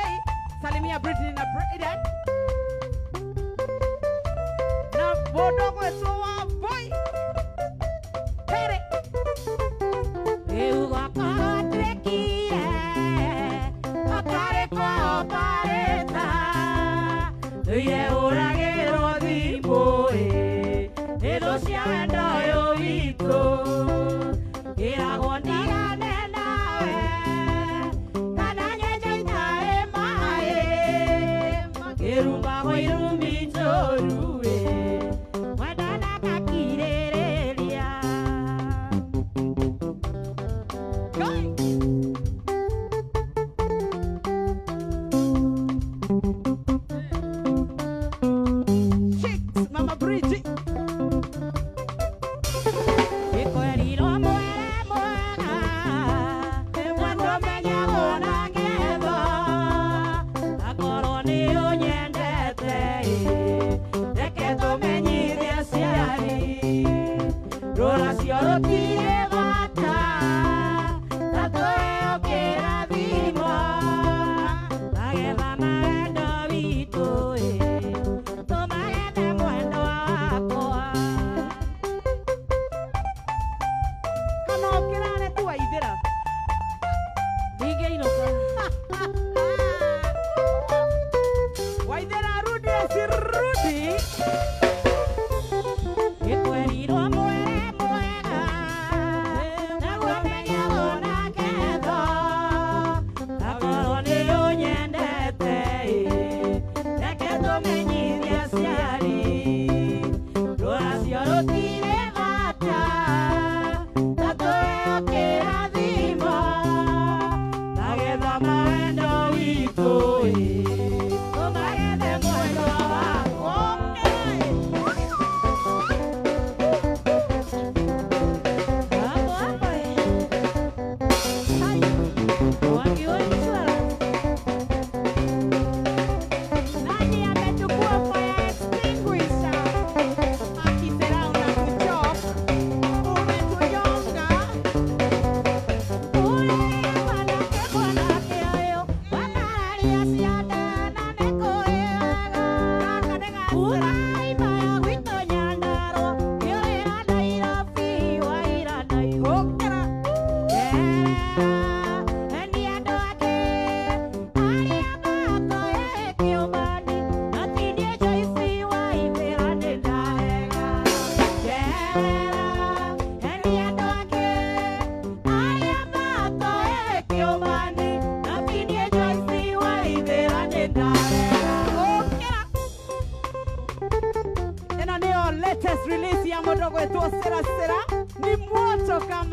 Speaker 1: Salimia Britney na Braden. Na bodogo wetu wa boy. Here.
Speaker 2: Rĩu gwakwa gũtuĩkire, ũtarĩ kwao mbarĩta. Ndũire hũragĩrwo thimũ ĩ, nĩ thũ cia wendo ũyũ witũ. Ngĩragwo ndigane nawe, kana nyenje itarĩ maĩ. Ngĩrumagwo irumi njũru ĩ, mwendana ngakirĩrĩria.
Speaker 1: Chicks, Mama Bridget.
Speaker 2: Ngĩkwerirwo mwere mwega, mwendo menyagwo na ngetho. Akorwo nĩ ũnyendete ĩ, reke tũmenyithie aciari. Rũracio rũtirĩ bata, ta tũheo kĩrathimo. Magetha ma wendo witũ ĩ, tũmagethe mwendwa wakwa.
Speaker 1: Kana ũkĩrare tu waithĩra.
Speaker 2: Ndingĩinũka.
Speaker 1: Waithĩra rudi asirudi.
Speaker 2: Ngĩkwerirwo mwere mwega, naguo menyagwo na ngetho. Akorwo nĩ ũnyendete ĩ, reke tũmenyithie aciari. Rũracio rũtirĩ bata, ta tũheo kĩrathimo. Magetha ma wendo witũ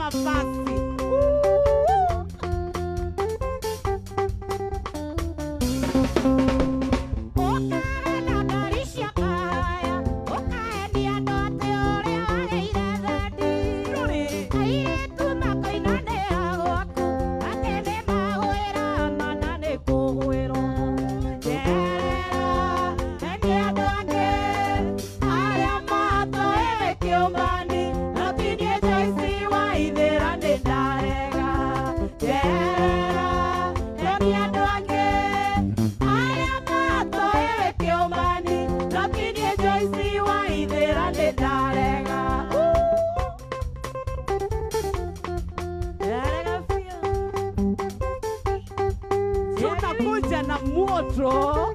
Speaker 1: mabasi. Tunakuja na moto.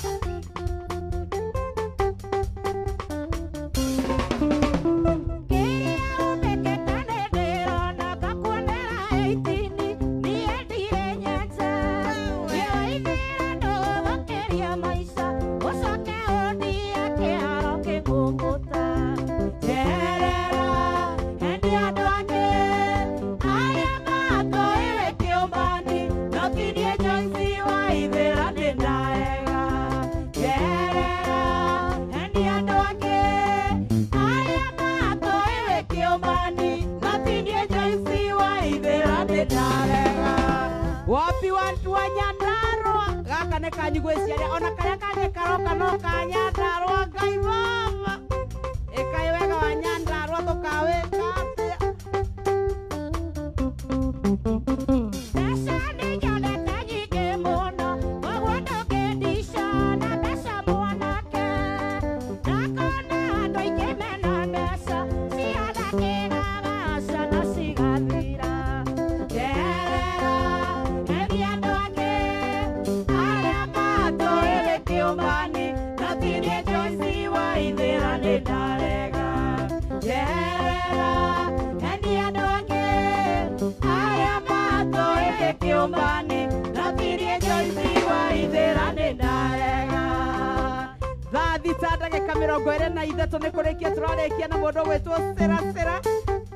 Speaker 1: Wapi wantu wa Nyandarua gaka nĩ kanyu gwĩciaria ona karĩa kangĩ karoka no ka Nyandarua. Ngai baba ĩkai wega wa Nyandarua tũkawĩka atĩa?
Speaker 2: Mbeca nĩ nyonete nyingĩ mũno koguo ndũngĩndica na mbeca mwanake. Ndakona andũ aingĩ mena mbeca cihana kĩgagaca na cigathira.
Speaker 1: Thaa thita ndagĩka 23 nĩ kũrĩkia tũrarĩkia na mũndũ ũgwĩtwo Sera Sera.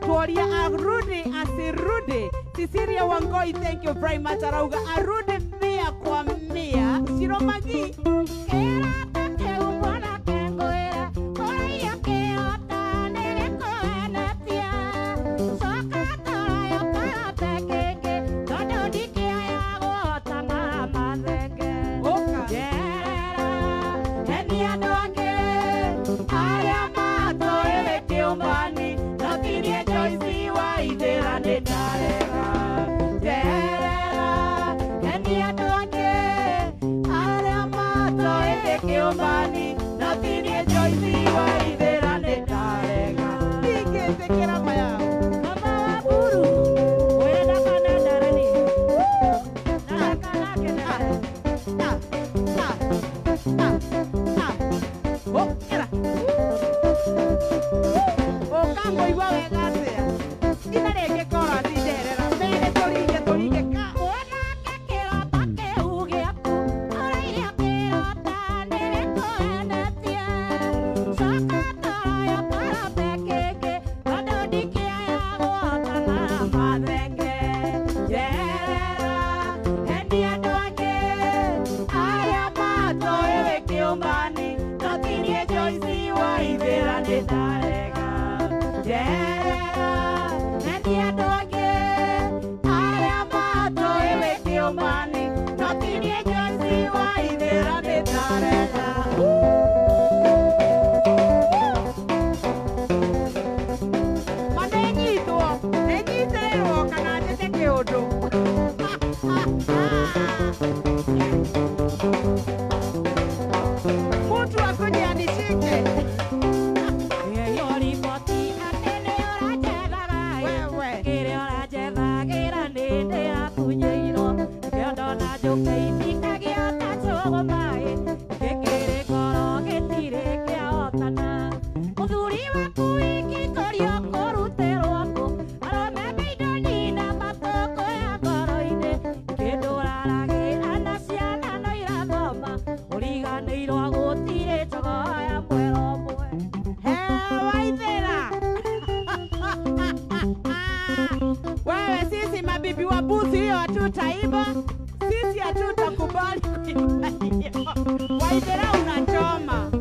Speaker 1: Tuoria arudi asirudi. Cecilia Wangoi, thank you very much. Arauga arudi 100 kwa 100. Shiromagi
Speaker 2: Kĩrata kĩu mwanake ngwĩre ũrairio kĩhota nĩgĩkũhenetie. Coka tũrayo karate kĩngĩ tondũ ndikĩoya gũhotana mathenge.
Speaker 1: Ũka.
Speaker 2: Njerera heni andũ angĩ arĩa matũĩrĩ kĩũmani no ti niĩ Joyce wa Ithĩra nĩ ndarega. Njerera heni andũ angĩ arĩa matũĩrĩ kĩũmani no ti niĩ Joyce wa Ithĩra nĩ ndarega.
Speaker 1: Ndingĩtĩkĩra maya.
Speaker 2: Mama wa Buru wĩra ndakanandarani na ndakanakenere.
Speaker 1: Ũkĩra. Ũkangũigua wega atĩa? Ina rĩngĩ korati njerera. Mere tũringe tũringe ka.
Speaker 2: Mwanake kĩrota kĩu gĩaku ũrairio kĩrota nĩgĩkũhenetie. Coka tũrayo karate kĩngĩ tondũ ndikĩoya gũhotana mathenge.
Speaker 1: Njerera heni andũ angĩ arĩa matũĩrĩ kĩũmani no ti niĩ Joyce wa Ithĩra nĩ ndarega. Njerera heni andũ angĩ arĩa matũĩrĩ kĩũmani no ti niĩ Joyce wa Ithĩra nĩ ndarega. Ma nĩnyitwo nĩnyitĩrĩrwo kana njĩke kĩũndũ. Mtu akuje anishike. Wewe sisi mabibi wa buthi hiyo hatutaiba. Sisi hatutakubali kuiba hiyo. Waithera unachoma.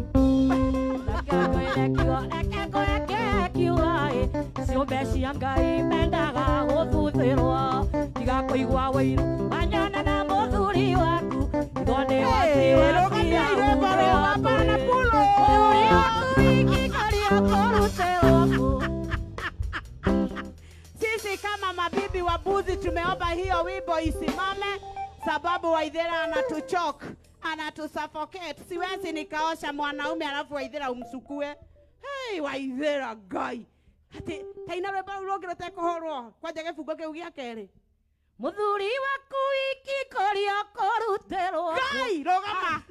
Speaker 2: Ciũmbe cia Ngai mendaga gũthuthĩrwo tiga kũigua wũiru wanyona na mũthuri waku itho nĩ
Speaker 1: Rũgamia rwĩmbo rũu, hapana pulo.
Speaker 2: Mũthuri waku ingĩkaria kũrutĩrwo kũ.
Speaker 1: Sisi kama mabibi wa buzi tumeomba hiyo wimbo isimame, sababu Waithera anatuchoke, anatusuffocate. Siwezi nikaosha mwanaume alafu Waithera umsukue. Hey, Waithera Ngai. Ati taina rwĩmbo rũu rũngĩ rũtekũhũrwo kwanja gĩbungo kĩu gĩa kerĩ.
Speaker 2: Mũthuri waku ingĩkaria kũrutĩrwo kũ.
Speaker 1: Ngai, rũgama.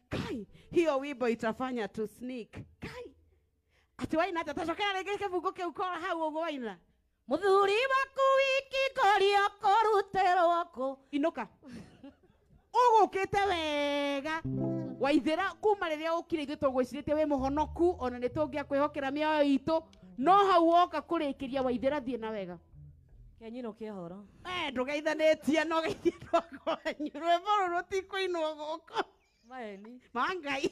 Speaker 1: Kai, hiyo wimbo itafanya tu sneak. Kai. Ati waina ata tacokera rĩngĩ kĩbungo kĩu kora hau ũguo waina.
Speaker 2: Mũthuri waku ingĩkaria kũrutĩrwo kũ.
Speaker 1: Inũka. Ũgũkĩte wega. Waithera kuma rĩrĩa ũkire ithuĩ tũgwĩcirĩtie wĩ mũhonoku ona nĩ tũngĩakwĩhokera mĩoyo itũ no hau woka kũrĩkĩria Waithera thiĩ na wega.
Speaker 2: Kenyinũkie horo.
Speaker 1: Ndũgeithanĩtie no geithie rwakwanyu rwĩmbo rũrũ rũtikũinwo gũkũ.
Speaker 2: Maeni.
Speaker 1: Ma Ngai.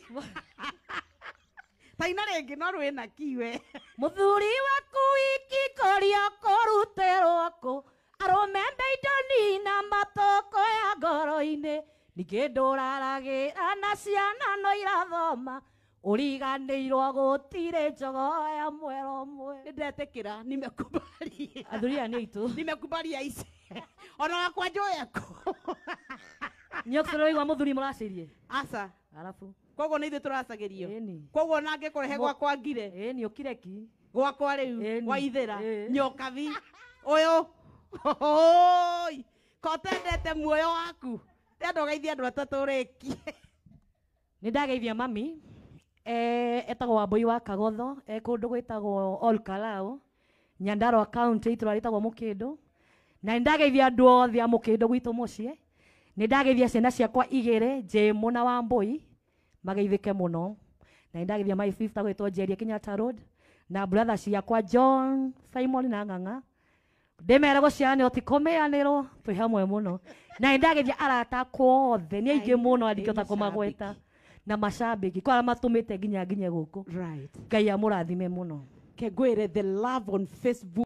Speaker 1: Taina rĩngĩ no rwĩna kiwe.
Speaker 2: Mũthuri waku ingĩkaria kũrutĩrwo kũ. Arũme mbe indo nina matoko ya ngoro-inĩ ningĩ ndũraragĩra na ciana no irathoma ũriganĩirwo gũtirĩ njogoo ya mwera ũmwe.
Speaker 1: Nĩndetĩkĩra, nimekubali.
Speaker 2: Athuri aya nĩ aitũ.
Speaker 1: Nimekubali aici. Ona wakwa njũĩ aku.
Speaker 2: Nyoka ũraigua mũthuri mũracirie?
Speaker 1: Aca.
Speaker 2: Arabu.
Speaker 1: Koguo nĩ ithuĩ tũracagĩrio.
Speaker 2: Ĩni.
Speaker 1: Koguo ona angĩkũrehe gwakwa ngire.
Speaker 2: Ĩni ũkire ki.
Speaker 1: Gwakwa rĩu
Speaker 2: Ĩni.
Speaker 1: Waithera.
Speaker 2: Ĩĩ.
Speaker 1: Nyokabi. Ũyũ. Hoi. Ko tendete muoyo waku. Ndenda ũgeithie andũ atatũ rĩki.
Speaker 2: Nĩ ndageithia mami. Etagwo Wambui wa Kagotho, kũndũ gwĩtagwo Ol Kalou, Nyandarua County, itũra rĩtagwo Mũkĩndũ. Na nĩ ndageithia andũ othe a Mũkĩndũ gwitũ mũciĩ. Nĩ ndageithia ciana ciakwa igĩrĩ, Jĩmũ na Wambui, mageithĩke mũno. Na nĩ ndageithia my sister gwĩtwo Njeria Kenyatta Road, na brother ciakwa John, Simon na Ng'ang'a. Ndĩmere gũciaranĩrwo ti kũmĩanĩrwo, twĩ hamwe mũno. Na nĩ ndageithia arata akwa othe, nĩ aingĩ mũno ndingĩhota kũmagweta. Na macambĩki, kwa arĩa matũmĩte nginya nginye gũkũ.
Speaker 1: Right.
Speaker 2: Ngai amũrathime mũno.
Speaker 1: Kengwĩre the love on Facebook.